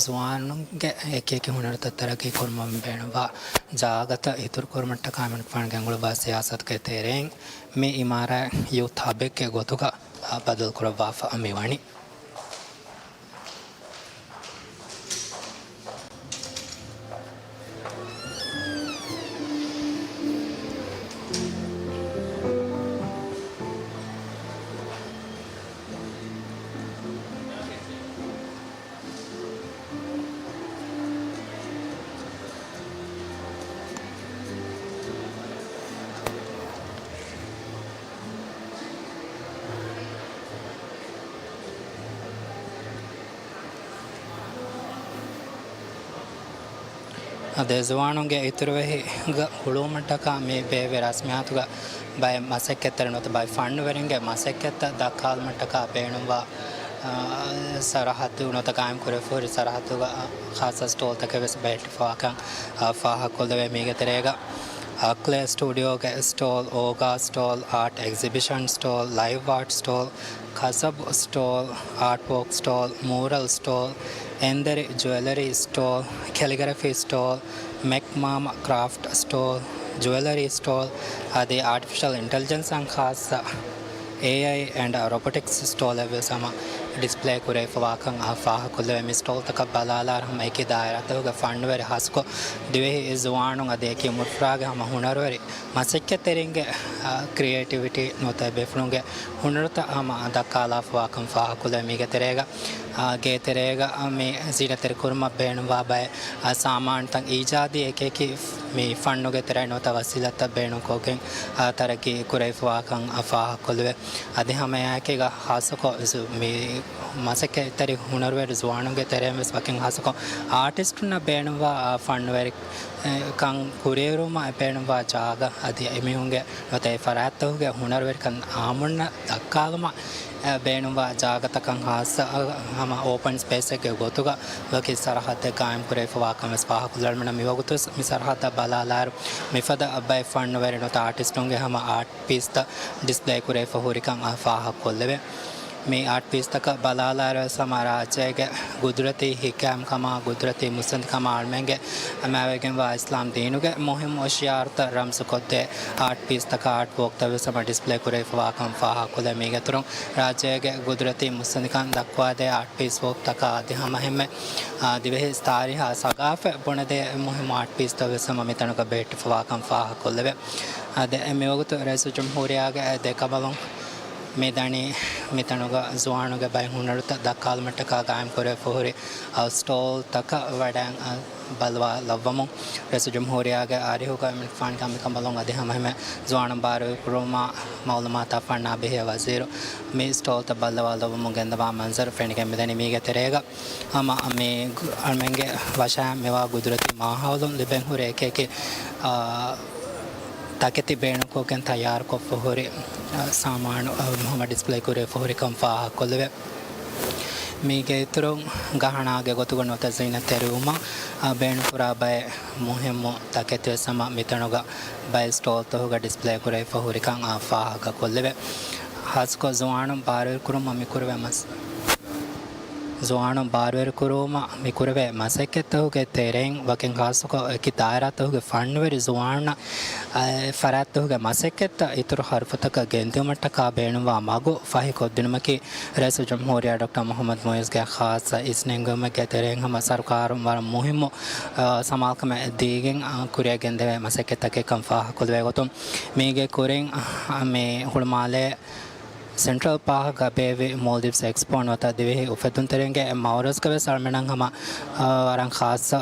ޒުވާނުންގެ އެކިއެކި ހުނަރުތައް ތަރައްގީ ކުރުމަށް ބޭނުންވާ ޖާގަތައް އިތުރުކުރުމަށްޓަކާ އެމަނިކުފާނު ގެންގުޅުއްވާ ސިޔާސަތުގެ ތެރެއިން މި އިމާރާތް ޔޫތު ހަބެއްގެ ގޮތުގަ، އާ، ބަދަލުކުރައްވާފަ މިވަނީ. އަދި ޒުވާނުންގެ އިތުރުވެހި ގަ ހުޅުވުމަށްޓަކާ މި ބޭއްވި ރަސްމިއްޔާތުގަ ބައެއް މަސައްކަތްތެރިން ނުވަތަ ބައެއް ފަންނުވެރިންގެ މަސައްކަތްތައް ދައްކާލުމަށްޓަކާ ބޭނުންވާ، އާ، ސަރަހައްދު ނުވަތަ ގާއިމް ކުރެވިފަ ހުރި ސަރަހައްދުގަ ޚާއްޞަ ސްޓޯލްތަކެއް ވެސް ބަހެއްޓިފަވާކަން، އާ، ފާހަގަކޮށްލެވޭ. މީގެ ތެރޭގަ އާ، ކްލޭ ސްޓޫޑިއޯގެ ސްޓޯލް، އޯގާ ސްޓޯލް، އާޓް އެގްޒިބިޝަން ސްޓޯލް، ލައިވް އާޓް ސްޓޯލް، ކަސަބު ސްޓޯލް، އާޓް ވޯކް ސްޓޯލް، މޫރަލް ސްޓޯލް، އެންދެރި ޖުއެލަރީ ސްޓޯލް، ކެލިގްރަފީ ސްޓޯލް، މެކް މާމަ ކްރާފްޓް ސްޓޯލް، ޖުއެލަރީ ސްޓޯލް އަދި އާޓިފިޝަލް އިންޓެލިޖެންސަށް ޚާއްޞަ އޭއައި އެންޑް ރޮބޮޓިކްސް ސްޓޯލެއް ވެސް ހަމަ ޑިސްޕްލޭ ކުރެވިފަވާކަން އާ ފާހަގަކޮށްލެވޭ. މި ސްޓޯލްތަކަށް ބަލާލާއިރު ހަމަ އެކި ދާއިރާތަކުގެ ފަންނުވެރި ހާއްސަކޮށް ދިވެހި ޒުވާނުން އަދި އެކި އުމުރުފުރާގެ ހަމަ ހުނަރުވެރި މަސައްކަތްތެރިންގެ، އާ، ކްރިއޭޓިވިޓީ ނުވަތަ ބޭފުޅުންގެ ހުނަރުތައް ހަމަ ދައްކާލާފަވާކަން ފާހަގަކޮށްލެވޭ. މީގެ ތެރޭގަ، އާ، ގޭތެރޭގަ މި ޒީނަތްތެރިކުރުމަށް ބޭނުންވާ ބައެއް، އާ، ސާމާނުތައް އީޖާދީ އެކިއެކި މި ފަންނުގެ ތެރޭ ނުވަތަ ވަސީލަތްތައް ބޭނުންކޮށްގެން، އާ، ތަރައްގީ ކުރެވިފަވާކަން އާ ފާހަގަކޮށްލެވޭ. އަދި ހަމައެއާއެކީގަ ހާއްސަކޮށް ޒު-، މި މަސައްކަތްތެރި ހުނަރުވެރި ޒުވާނުންގެ ތެރެއިން ވެސް ވަކިން ހާއްސަކޮށް އާޓިސްޓުންނަށް ބޭނުންވާ، އާ، ފަންނުވެރި، އެ، ކަން ކުރިއެރުމަށް ބޭނުންވާ ޖާގަ އަދި އެމީހުންގެ ނުވަތަ އެ ފަރާތްތަކުގެ ހުނަރުވެރިކަން އާއްމުންނަށް ދައްކާލުމަށް، އެ، ބޭނުންވާ ޖާގަތަކަށް ހާއްސަ، އަ، ހަމަ އޯޕަން ސްޕޭސެއްގެ ގޮތުގަ ވަކި ސަރަހައްދެއް ގާއިމްކުރެވިފަވާކަން ވެސް ފާހަގަކޮށްލަން. މިވަގުތު ވެސް މި ސަރަހައްދަށް ބަލާލާއިރު، މިފަދަ ބައެއް ފަންނުވެރި ނުވަތަ އާޓިސްޓުންގެ ހަމަ އާޓް ޕީސްތައް ޑިސްޕްލޭ ކުރެވިފަ ހުރިކަން އާ ފާހަގަކޮށްލެވޭ. މި އާޓް ޕީސްތަކަށް ބަލާލާއިރު ވެސް ހަމަ ރާއްޖޭގެ ގުދުރަތީ ހިކްކައިމުކަމާ، ގުދުރަތީ މުއްސަނދިކަމާ އަޅުމެންގެ އަމާވެގެންވާ އިސްލާމް ދީނުގެ މުހިއްމު ޝިޢާރުތައް ރަމްޒުކޮށްދޭ އާޓް ޕީސްތަކާ އާޓް ވޯކްތައް ވެސް ހަމަ ޑިސްޕްލޭ ކުރެވިފަވާކަން ފާހަގަކޮށްލެވޭ. މީގެއިތުރުން ރާއްޖޭގެ ގުދުރަތީ މުއްސަނދިކަން ދައްކުވާދޭ އާޓް ޕީސް ވޯކްތަކާ އަދި ހަމައެހެންމެ، އާ، ދިވެހި ތާރީހާ ސަގާފަތް ބުނެދޭ މުހިއްމު އާޓް ޕީސްތައް ވެސް ހަމަ މިތަނުގަ ބެހެއްޓިފަވާކަން ފާހަގަކޮށްލެވޭ. އާ، ދެ-، މިވަގުތު ރައީސުލްޖުމްހޫރިއްޔާގެ ދެކަނބަލުން މި ދަނީ މިތަނުގަ ޒުވާނުންގެ ބައެއް ހުނަރުތައް ދައްކާލުމަށްޓަކާ ގާއިމްކުރެވިފަ ހުރި، އާ، ސްޓޯލްތަކަށް ވަޑައި، އާ، ބައްލަވާލައްވަމުން ރައީސުލްޖުމްހޫރިއްޔާގެ އަރިހުގަ އިމްރާން ޚާން މިކަނބަލުން އަދި ހަމައެހެންމެ ޒުވާނުން ބާރުވެރިކުރުމާ މައުލޫމާތާ ފަންނާ ބެހޭ ވަޒީރު މި ސްޓޯލްތައް ބައްލަވާލައްވަމުން ގެންދަވާ މަންޒަރު ފެނިގެން މިދަނީ. މީގެ ތެރޭގަ ހަމަ މި ގު-، އަޅުމެންގެ ވަށާ މިވާ ގުދުރަތީ މާހައުލުން ލިބެން ހުރި އެކި އެކި، އާ، ތަކެތި ބޭނުންކޮށްގެން ތައްޔާރުކޮށްފަ ހުރި، އާ، ސާމާނު، އާ، ހަމަ ޑިސްޕްލޭ ކުރެވިފަ ހުރިކަން ފާހަގަކޮށްލެވޭ. މީގެ އިތުރުން ގަހަނާގެ ގޮތުގަ ނުވަތަ ޒީނަތްތެރިވުމަށް، އާ، ބޭނުންކުރާ ބައެއް މުހިއްމު ތަކެތިވެސް ހަމަ މިތަނުގަ ބައެއް ސްޓޯލްތަކުގަ ޑިސްޕްލޭ ކުރެވިފަ ހުރިކަން އާ ފާހަގަކޮށްލެވޭ. ހާއްސަކޮށް ޒުވާނުން ބާރުވެރިކުރުމަށް މި ކުރެވޭ މަސް-، ޒުވާނުން ބާރުވެރިކުރުމަށް މި ކުރެވޭ މަސައްކަތްތަކުގެ ތެރެއިން ވަކިން ހާއްސަކޮށް އެކި ދާއިރާތަކުގެ ފަންނުވެރި ޒުވާނުންނަށް، އަ، އެ ފަރާތްތަކުގެ މަސައްކަތްތައް އިތުރު ހަރުފުތަކަށް ގެންދިއުމަށްޓަކާ ބޭނުންވާ މަގު ފަހިކޮށްދިނުމަކީ ރައީސުލްޖުމްހޫރިއްޔާ ޑޮކްޓަރ މުޙައްމަދު މުޢިއްޒުގެ ޚާއްޞަ އިސްނެންގެވުމެއްގެ ތެރެއިން ހަމަ ސަރުކާރުން ވަރަށް މުހިއްމު، އަ، ސަމާލުކަމެއް ދީގެން، އަ، ކުރިއަށް ގެންދެވޭ މަސައްކަތްތަކެއްކަން ފާހަގަކޮށްލެވޭ ގޮތުން، މީގެ ކުރިން، އަ، މި ހުޅުމާލޭ ސެންޓްރަލް ޕާކްގަ ބޭއްވި މޯލްޑިވްސް އެކްސްޕޯ ނުވަތަ ދިވެހި އުފެއްދުންތެރިންގެ މައުރަޒްގަ ވެސް އަޅުމެންނަށް ހަމަ، އަ، ވަރަށް ޚާއްޞަ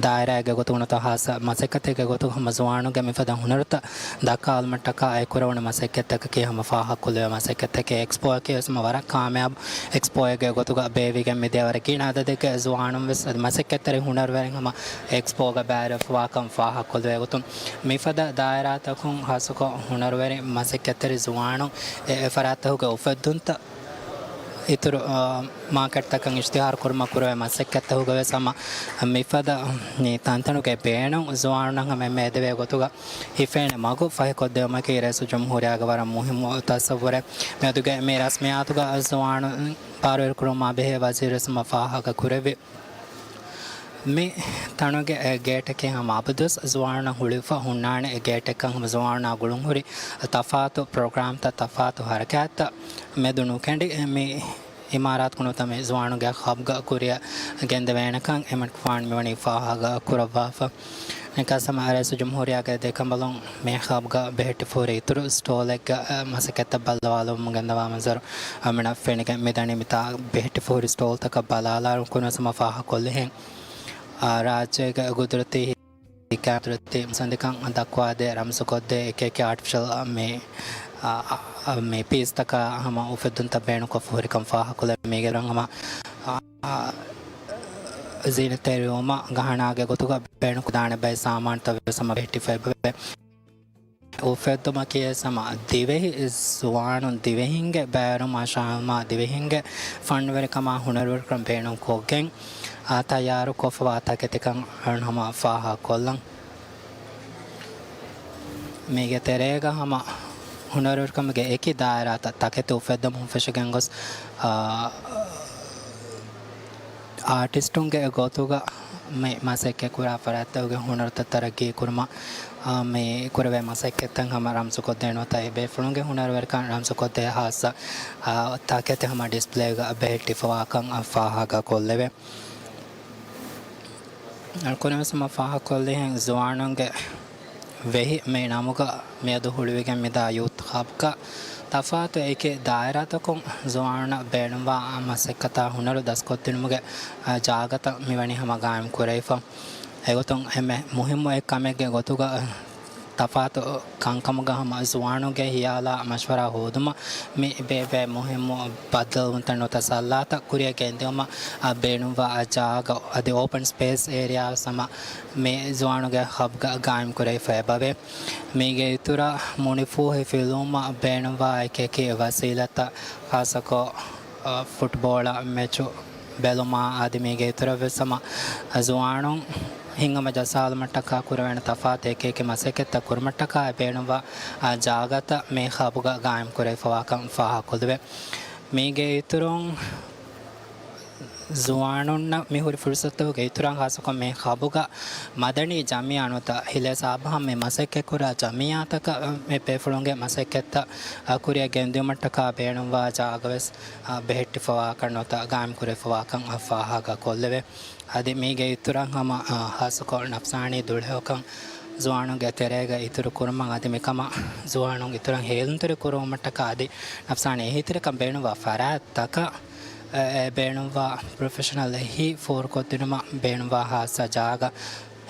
ދާއިރާއެއްގެ ގޮތުގަ ނުވަތަ ޚާއްޞަ މަސައްކަތެއްގެ ގޮތުގަ ހަމަ ޒުވާނުންގެ މިފަދަ ހުނަރުތައް ދައްކާލުމަށްޓަކާ އެ ކުރެވުނު މަސައްކަތްތަކަކީ ހަމަ ފާހަގަކޮށްލެވޭ މަސައްކަތްތަކެއް. އެކްސްޕޯއަކީ ވެސް ހަމަ ވަރަށް ކާމިޔާބު އެކްސްޕޯއެއްގެ ގޮތުގަ ބޭއްވިގެން މިދިޔަ ވަރަށް ގިނަ އަދަދެއްގެ ޒުވާނުން ވެސް އަދި މަސައްކަތްތެރި ހުނަރުވެރިން ހަމަ އެކްސްޕޯގަ ބައިވެރިވެފަވާކަން ފާހަގަކޮށްލެވޭ ގޮތުން، މިފަދަ ދާއިރާތަކުން ހާއްސަކޮށް ހުނަރުވެރި މަސައްކަތްތެރި ޒުވާނުން އެ، އެ ފަރާތްތަކުގެ އުފެއްދުންތައް އިތުރު، އާ، މާކެޓްތަކަށް އިޝްތިހާރު ކުރުމަށް ކުރެވޭ މަސައްކަތްތަކުގަ ވެސް ހަމަ މިފަދަ މި ތަންތަނުގެ ބޭނުން ޒުވާނުންނަށް ހަމަ އެންމެ އެދެވޭ ގޮތުގަ ހިފޭނެ މަގު ފަހިކޮށްދެވުމަކީ ރައީސުލްޖުމްހޫރިއްޔާގެ ވަރަށް މުހިއްމު ތަސައްވުރެއް. މިއަދުގެ މި ރަސްމިއްޔާތުގަ ޒުވާނުން ބާރުވެރިކުރުމާ ބެހޭ ވަޒީރުވެސް ހަމަ ފާހަގަ ކުރެއްވި. މި ތަނުގެ އެ ގޭޓަކީ ހަމަ އަބަދުވެސް ޒުވާނުންނަށް ހުޅުވިފަ ހުންނާނެ އެ ގޭޓެއްކަން ހަމަ ޒުވާނުންނާ ގުޅުން ހުރި ތަފާތު ޕްރޮގްރާމްތައް، ތަފާތު ހަރަކާތްތައް މެދު ނުކެނޑި، މި އިމާރާތު ނުވަތަ މި ޒުވާނުންގެ ހަބްގަ ކުރިއަށް ގެންދެވޭނެކަން އެމަން ފާން މިވަނީ ފާހަގަ ކުރައްވާފަ. އެކަސް ހަމަ ރައީސުލްޖުމްހޫރިއްޔާގެ ދެކަނބަލުން މި ހަބްގަ ބެހެއްޓިފަ ހުރި އިތުރު ސްޓޯލެއްގަ، އަ، މަސައްކަތްތައް ބައްލަވާލައްވަމުން ގެންދަވާ މަންޒަރު އަޅުމެންނަށް ފެނިގެން މިދަނީ. މިތާ ބެހެއްޓިފަ ހުރި ސްޓޯލްތަކަށް ބަލާލާއިރު ކުރިންވެސް ހަމަ ފާހަގަކޮށްލިހެން، އާ، ރާއްޖޭގެ ގުދުރަތީ ހިކާ ގުދުރަތީ މުއްސަނދިކަން ދައްކުވާދޭ ރަމްޒުކޮށްދޭ އެކި އެކި އާޓިފިޝަލް މި، އާ، އާ، މި ޕީސްތަކާ ހަމަ އުފެއްދުންތައް ބޭނުންކޮށްފަ ހުރިކަން ފާހަގަކޮށްލެވޭ. މީގެ ރަނގަމަ، އާ، އާ، ޒީނަތްތެރިވުމަށް ގަހަނާގެ ގޮތުގަ ބޭނުންކުދާނެ ބައެއް ސާމާނުތައް ވެސް ހަމަ ބެހެއްޓިފައި އެބަވޭ. އުފެއްދުމަކީ ވެސް ހަމަ ދިވެހި ޒުވާނުން ދިވެހިންގެ ބައިވެރިވުމާ ޝަހާމާ ދިވެހިންގެ ފަންނުވެރިކަމާ ހުނަރުވެރިކަން ބޭނުންކޮށްގެން، އާ، ތައްޔާރުކޮށްފަވާ ތަކެތިކަން އަޅުން ހަމަ ފާހަގަކޮށްލަން. މީގެ ތެރޭގަ ހަމަ ހުނަރުވެރިކަމުގެ އެކި ދާއިރާތައް ތަކެތި އުފެއްދުމުން ފެށިގެން ގޮސް، އާ، އާޓިސްޓުންގެ ގޮތުގަ މި މަސައްކަތް ކުރާ ފަރާތްތަކުގެ ހުނަރުތައް ތަރައްގީ ކުރުމަށް، އާ، މި ކުރެވޭ މަސައްކަތްތައް ހަމަ ރަމްޒުކޮށްދޭން ނުވަތަ އެ ބޭފުޅުންގެ ހުނަރުވެރިކަން ރަމްޒުކޮށްދޭ ހާއްސަ، އާ، ތަކެތި ހަމަ ޑިސްޕްލޭގަ ބެހެއްޓިފަވާކަން ފާހަގަކޮށްލެވޭ. އަޅުކުރިން ވެސް ހަމަ ފާހަގަކޮށްލިހެން ޒުވާނުންގެ ވެހި މި ނަމުގަ މިއަދު ހުޅުވިގެން މިދާ ޔޫތު ހަބްގަ ތަފާތު އެކި ދާއިރާތަކުން ޒުވާނުންނަށް ބޭނުންވާ މަސައްކަތާ ހުނަރު ދަސްކޮށްދިނުމުގެ، އާ، ޖާގަތައް މިވަނީ ހަމަ ގާއިމް ކުރެވިފަ. އެގޮތުން އެންމެ މުހިއްމު އެއް ކަމެއްގެ ގޮތުގަ ތަފާތު ކަންކަމުގަ ހަމަ ޒުވާނުންގެ ހިޔާލާ މަޝްވަރާ ހޯދުމަށް މި ބޭއްވޭ މުހިއްމު ބައްދަލުވުންތައް ނުވަތަ ސައްލާތައް ކުރިއަށް ގެންދިއުމަށް ބޭނުންވާ ޖާގަ އަދި އޯޕަން ސްޕޭސް އޭރިއާ ވެސް ހަމަ މި ޒުވާނުންގެ ހަބްގަ ގާއިމް ކުރެވިފަ އެބަވޭ. މީގެ އިތުރަށް މުނިފޫހި ފިލުވުމަށް ބޭނުންވާ އެކި އެކި ވަސީލަތްތައް، ޚާއްޞަކޮށް، އަ، ފުޓްބޯޅަ މެޗު ބެލުމާ އަދި މީގެ އިތުރަށް ވެސް ހަމަ ޒުވާނުން ހިތްހަމަޖައްސާލުމަށްޓަކާ ކުރެވޭނެ ތަފާތު އެކި އެކި މަސައްކަތްތައް ކުރުމަށްޓަކާ ބޭނުންވާ، އަ، ޖާގަތައް މި ހަބުގަ ގާއިމް ކުރެވިފަވާކަން ފާހަގަކޮށްލެވޭ. މީގެ އިތުރުން ޒުވާނުންނަށް މި ހުރި ފުރުސަތުގެ އިތުރަށް ޚާއްޞަކޮށް މި ހަބުގަ މަދަނީ ޖަމިއްޔާ ނުވަތަ ހިލޭ ސާބަހަށް މި މަސައްކަތްކުރާ ޖަމިއްޔާތަކަށް މި ބޭފުޅުންގެ މަސައްކަތްތައް ކުރިއަށް ގެންދިއުމަށްޓަކާ ބޭނުންވާ ޖާގަވެސް ބެހެއްޓިފަވާކަށް ނުވަތަ ގާއިމްކުރެވިފަވާކަން ފާހަގަކޮށްލެވޭ. އަދި މީގެ އިތުރަށް ހަމަ، އާ، ޚާއްޞަކޮށް ނަފްސާނީ ދުޅިހަލަކަން ޒުވާނުންގެ ތެރޭގަ އިތުރު ކުރުމަށް އަދި މިކަމަށް ޒުވާނުން އިތުރަށް ހޭލުންތެރި ކުރުވުމަށްޓަކާ އަދި ނަފްސާނީ އެހީތެރިކަން ބޭނުންވާ ފަރާތްތަކަށް، އެ، އެ ބޭނުންވާ ޕްރޮފެޝަނަލް އެހީ ފޯރުކޮށްދިނުމަށް ބޭނުންވާ ހާއްސަ ޖާގަ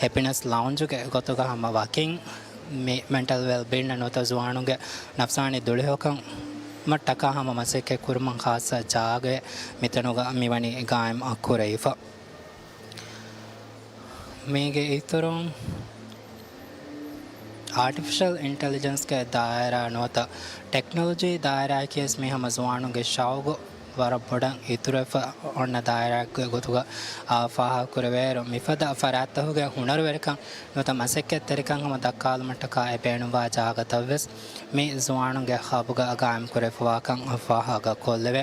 ހެޕިނެސް ލައުންޖުގެ ގޮތުގަ ހަމަ ވަކިން މި މެންޓަލް ވެލްބީން ނުވަތަ ޒުވާނުންގެ ނަފްސާނީ ދުޅިހަލަކަމަށްޓަކާ ހަމަ މަސައްކަތް ކުރުމަށް ޚާއްޞަ ޖާގައެއް މިތަނުގަ މިވަނީ ގާއިމް ކުރެވިފަ. މީގެ އިތުރުން އާޓިފިޝަލް އިންޓެލިޖެންސްގެ ދާއިރާ ނުވަތަ ޓެކްނޮލޮޖީ ދާއިރާއަކީވެސް މި ހަމަ ޒުވާނުންގެ ޝައުގު ވަރަށް ބޮޑަށް އިތުރުވެފަ އޮންނަ ދާއިރާއެއްގެ ގޮތުގަ، އާ، ފާހަގަކުރެވޭއިރު، މިފަދަ ފަރާތްތަކުގެ ހުނަރުވެރިކަން ނުވަތަ މަސައްކަތްތެރިކަން ހަމަ ދައްކާލުމަށްޓަކާ އެ ބޭނުންވާ ޖާގަތައްވެސް މި ޒުވާނުންގެ ހަބުގަ ގާއިމްކުރެވިފަވާކަން ފާހަގަކޮށްލެވޭ.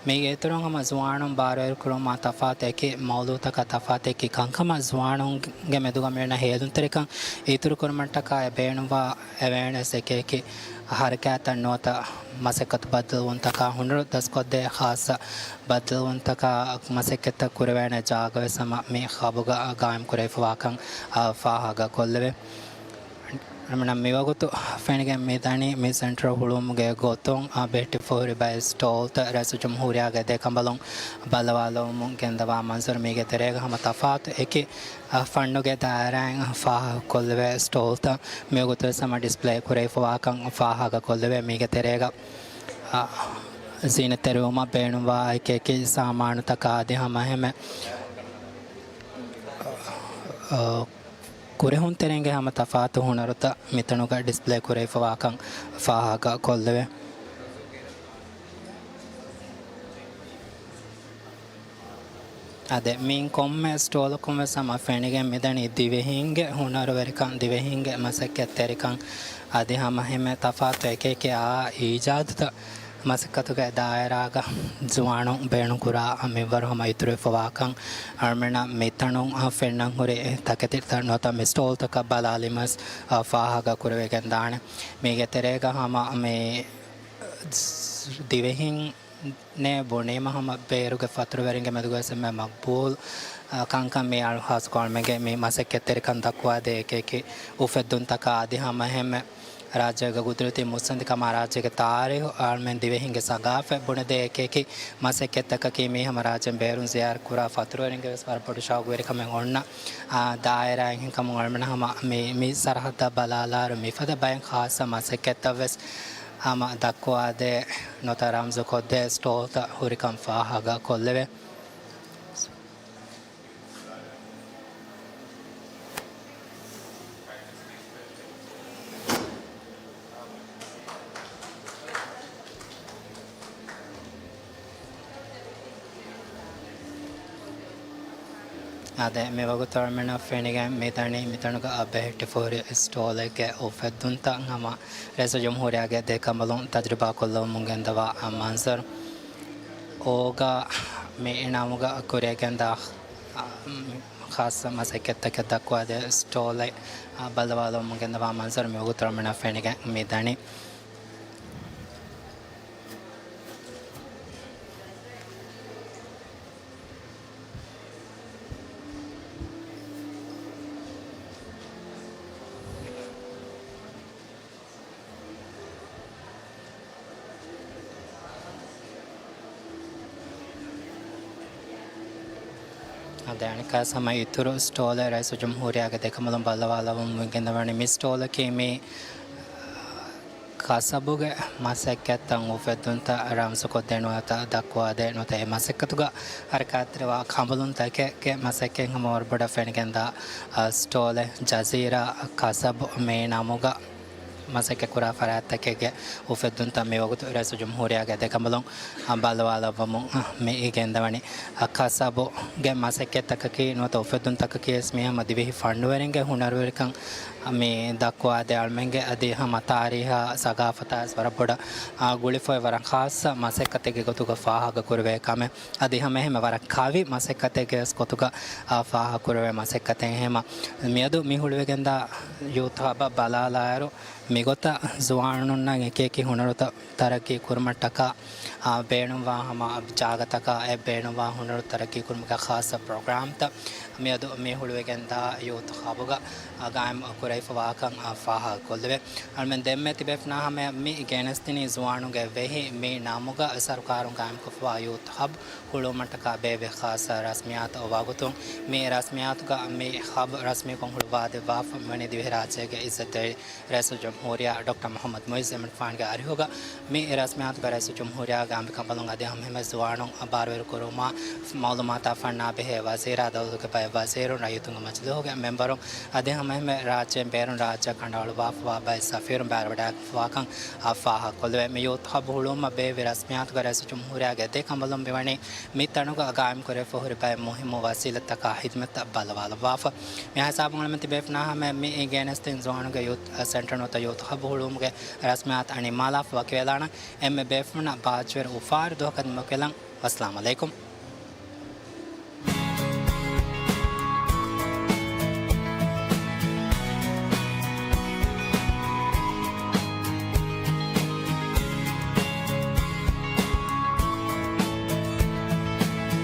މީގެ އިތުރުން ހަމަ ޒުވާނުން ބާރުއެރިކުރުމާ ތަފާތު އެކި މައުޟޫޢުތަކާ ތަފާތު އެކި ކަންކަމަށް ޒުވާނުންގެ މެދުގަ މިއޮންނަ ހޭލުންތެރިކަން އިތުރުކުރުމަށްޓަކާ އެ ބޭނުންވާ އެވެއަނެސް އެކި އެކި ހަރަކާތްތައް ނުވަތަ މަސައްކަތު ބައްދަލުވުންތަކާ ހުނަރު ދަސްކޮށްދޭ ޚާއްޞަ ބައްދަލުވުންތަކާ މަސައްކަތްތައް ކުރެވޭނެ ޖާގަވެސް ހަމަ މި ހަބުގަ ގާއިމްކުރެވިފަވާކަން ފާހަގަކޮށްލެވޭ. އަންނަ މިވަގުތު ފެނިގެން މިދަނީ މި ސެންޓަރ ހުޅުވުމުގެ ގޮތުން ބެހެއްޓިފަހުރި ބައެއް ސްޓޯލްތައް ރައީސުލްޖުމްހޫރިއްޔާގެ ދެކަނބަލުން ބައްލަވާލުމުން ގެންދަވާ މަންޒަރު. މީގެ ތެރޭގަ ހަމަ ތަފާތު އެކި ފަންނުގެ ދާއިރާއިން ފާހަގަކޮށްލެވޭ ސްޓޯލްތައް މިވަގުތުވެސް ހަމަ ޑިސްޕްލޭ ކުރެވިފަވާކަން ފާހަގަކޮށްލެވޭ. މީގެ ތެރޭގަ، އަ، ޒީނަތްތެރިވުމަށް ބޭނުންވާ އެކި އެކި ސާމާނުތަކާ އަދި ހަމަ އެހެންމެ، އަ، ކުރެހުންތެރިންގެ ހަމަ ތަފާތު ހުނަރުތައް މިތަނުގަ ޑިސްޕްލޭ ކުރެވިފަވާކަން ފާހަގަ ކޮށްލެވޭ. އާދެ، މިއިން ކޮންމެ ސްޓޯލަކުން ވެސް ހަމަ ފެނިގެން މިދަނީ ދިވެހީންގެ ހުނަރުވެރިކަން، ދިވެހީންގެ މަސައްކަތްތެރިކަން އަދި ހަމަ އެހެންމެ ތަފާތު އެކި އެކި އާ އީޖާދުތައް. މަސައްކަތުގެ ދާއިރާގަ ޒުވާނުން ބޭނުންކުރާ މިންވަރު ހަމަ އިތުރުވެފަވާކަން އަޅުމެންނަށް މިތަނުން ފެންނަން ހުރި ތަކެތިތައް ނުވަތަ މި ސްޓޯލްތަކަށް ބަލާލީމަސް ފާހަގަ ކުރެވިގެން ދާނެ. މީގެ ތެރޭގަ ހަމަ މި ދިވެހިން ނޭ ބުނީމަ ހަމަ ބޭރުގެ ފަތުރުވެރިންގެ މެދުގަސް އެންމެ މަގްބޫލް، އަ، ކަންކަން މި އަޅު ހާސްކޮށް އަޅުމެންގެ މި މަސައްކަތްތެރިކަން ދައްކުވާދޭ އެކި އެކި އުފެއްދުންތަކާ އަދި ހަމަ އެހެންމެ ރާއްޖޭގެ ގުދުރަތީ މުއްސަނދިކަމާ ރާއްޖޭގެ ތާރީހު އަޅުމެން ދިވެހިންގެ ސަގާފަތް ބުނެދޭ އެކި އެކި މަސައްކަތްތަކަކީ މީ ހަމަ ރާއްޖޭން ބޭރުން ޒިޔާރަތް ކުރާ ފަތުރުވެރިންގެ ވެސް ވަރަށް ބޮޑު ޝައުގުވެރިކަމެއް އޮންނަ، އާ، ދާއިރާއެއް ހެންކަމުން އަޅުމެން ހަމަ މި، މި ސަރަހައްދަށް ބަލާލާއިރު މިފަދަ ބައެއް ޚާއްޞަ މަސައްކަތްތައް ވެސް ހަމަ ދައްކުވާދޭ ނުވަތަ ރަމްޒުކޮށްދޭ ސްޓޯލްތައް ހުރިކަން ފާހަގަ ކޮށްލެވޭ. އާދެ، މިވަގުތު އަޅުމެންނަށް ފެނިގެން މިދަނީ މިތަނުގަ ބެހެއްޓިފަހުރި ސްޓޯލެއްގެ އުފެއްދުންތައް ހަމަ ރައީސުލްޖުމްހޫރިއްޔާގެ ދެ ކަނބަލުން ތަޖުރިބާކޮށްލަވަމުން ގެންދަވާ މަންޒަރު. އޯގާ މި ނަމުގަ ކުރިއަށް ގެންދާ، އަ، މި ޚާއްޞަ މަސައްކަތްތަކެއް ދައްކުވާދޭ ސްޓޯލެއް، އާ، ބައްލަވާލައްވަމުން ގެންދަވާ މަންޒަރު މިވަގުތު ރަމަނާ ފެނިގެން މި ދަނީ. އަދި އަނެއްކާސް ހަމަ އިތުރު ސްޓޯލެއް ރައީސުލްޖުމްހޫރިއްޔާގެ ދެކަނބަލުން ބައްލަވާލައްވަމުން ގެންދަވަނީ. މި ސްޓޯލަކީ މި ކަސަބުގެ މަސައްކަތްތައް އުފެއްދުންތައް ރަމްޒުކޮށްދޭ ނުވަތަ ދައްކުވާދޭ ނުވަތަ އެ މަސައްކަތުގަ ހަރަކާތްތެރިވާ ކަނބަލުންތަކެއްގެ މަސައްކަތް ހަމަ ވަރަށް ބޮޑަށް ފެނިގެންދާ، އަ، ސްޓޯލެއް ޖަޒީރާ ކަސަބު މި ނަމުގަ މަސައްކަތްކުރާ ފަރާތްތަކެއްގެ އުފެއްދުންތައް މިވަގުތު ރައީސުލްޖުމްހޫރިއްޔާގެ ދެކަނބަލުން ބައްލަވާލައްވަމުން މި ގެންދަވަނީ. ކަސަބުގެ މަސައްކަތްތަކަކީ ނުވަތަ އުފެއްދުންތަކަކީ ވެސް މީ ހަމަ ދިވެހި ފަންނުވެރިންގެ ހުނަރުވެރިކަން މި ދައްކުވާދޭ އަޅުމެންގެ އަދި ހަމަ ތާރީހާ ސަގާފަތާ ވެސް ވަރަށް ބޮޑަށް، އާ، ގުޅިފައި ވަރަށް ޚާއްޞަ މަސައްކަތެއްގެ ގޮތުގަ ފާހަގަކުރެވޭ ކަމެއް. އަދި ހަމަ އެހެންމެ ވަރަށް ކަވި މަސައްކަތެއްގެ ވެސް ގޮތުގަ، އާ، ފާހަގަކުރެވޭ މަސައްކަތެއް. އެހެންމަ މިއަދު މި ހުޅުވިގެންދާ ޔޫތު ހަބަށް ބަލާލާއިރު، މިގޮތަށް ޒުވާނުންނަށް އެކިއެކި ހުނަރުތައް ތަރައްގީ ކުރުމަށްޓަކާ، އާ، ބޭނުންވާ ހަމަ ޖާގަތަކާ އެ ބޭނުންވާ ހުނަރު ތަރައްގީ ކުރުމުގެ ޚާއްޞަ ޕްރޮގްރާމްތައް މިއަދު މި ހުޅުވިގެންދާ ޔޫތު ހަބުގަ، އާ، ގާއިމް ކުރެވިފަވާކަން، އާ، ފާހަގަކޮށްލެވޭ. އަޅުމެން ދެންމެ ތިބޭފުނާ ހަމަޔަށް މި ގެނެސްދިނީ ޒުވާނުންގެ ވެހި މި ނަމުގަ ސަރުކާރުން ގާއިމްކޮށްފަވާ ޔޫތު ހަބް ހުޅުވުމަށްޓަކާ ބޭއްވި ޚާއްޞަ ރަސްމިއްޔާތު ވަގުތުން މި ރަސްމިއްޔާތުގަ މި ހަބް ރަސްމީކޮށް ހުޅުވާދެއްވާފަ މިވަނީ ދިވެހިރާއްޖޭގެ އިއްޒަތްތެރި ރައީސުލްޖުމްހޫރިއްޔާ ޑޮކްޓަރ މުޙައްމަދު މުޢިއްޒު އަމިން ޚާންގެ އަރިހުގަ މި ރަސްމިއްޔާތުގަ ރައީސުލްޖުމްހޫރިއްޔާގެ އަނބިކަނބަލުން އަދި ހަމަ އެހެންމެ ޒުވާނުން ބާރުވެރިކުރުމާ މަޢުލޫމާތާ ފަންނާ ބެހޭ ވަޒީރާ ދައުލަތުގެ ބައެއް ވަޒީރުން ރައްޔިތުންގެ މަޖިލީހުގެ މެންބަރުން އަދި ހަމަ އެހެންމެ ރާއްޖޭން ބޭރުން ރާއްޖެއަށް ކަނޑައަޅުއްވާފަވާ ބައެއް ސަފީރުން ބައިވެވަޑައިގެންފަވާކަން އާ ފާހަގަކޮށްލެވޭ. މި ޔޫތު ހަބް ހުޅުވުމަށް ބޭއްވި ރަސްމިއްޔާތުގަ ރައީސުލްޖުމްހޫރިއްޔާގެ ދެ ކަނބަލުން މިވަނީ މި ތަނުގަ ގާއިމްކުރެވިފަ ހުރި ބައެއް މުހިއްމު ވަސީލަތްތަކާ ޚިދުމަތްތައް ބައްލަވާލައްވާފަ. މި ހިސާބުން އަޅަމެން ތިބޭފުނާ ހަމަ މި ގެނެސްދިން ޒުވާނުންގެ ޔޫތު ސެންޓަރު ނުވަތަ ޔޫތު ހަބް ހުޅުވުމުގެ ރަސްމިއްޔާތު ނިންމާލާފަ ވަކިވެލާނަން. އެންމެ ބޭފުޅުންނަށް ބާއްޖަވެރި އުފާވެރި ދުވަހަކަށް ދިމާވެލަން. ވައްސަލާމް އަލައިކުމް.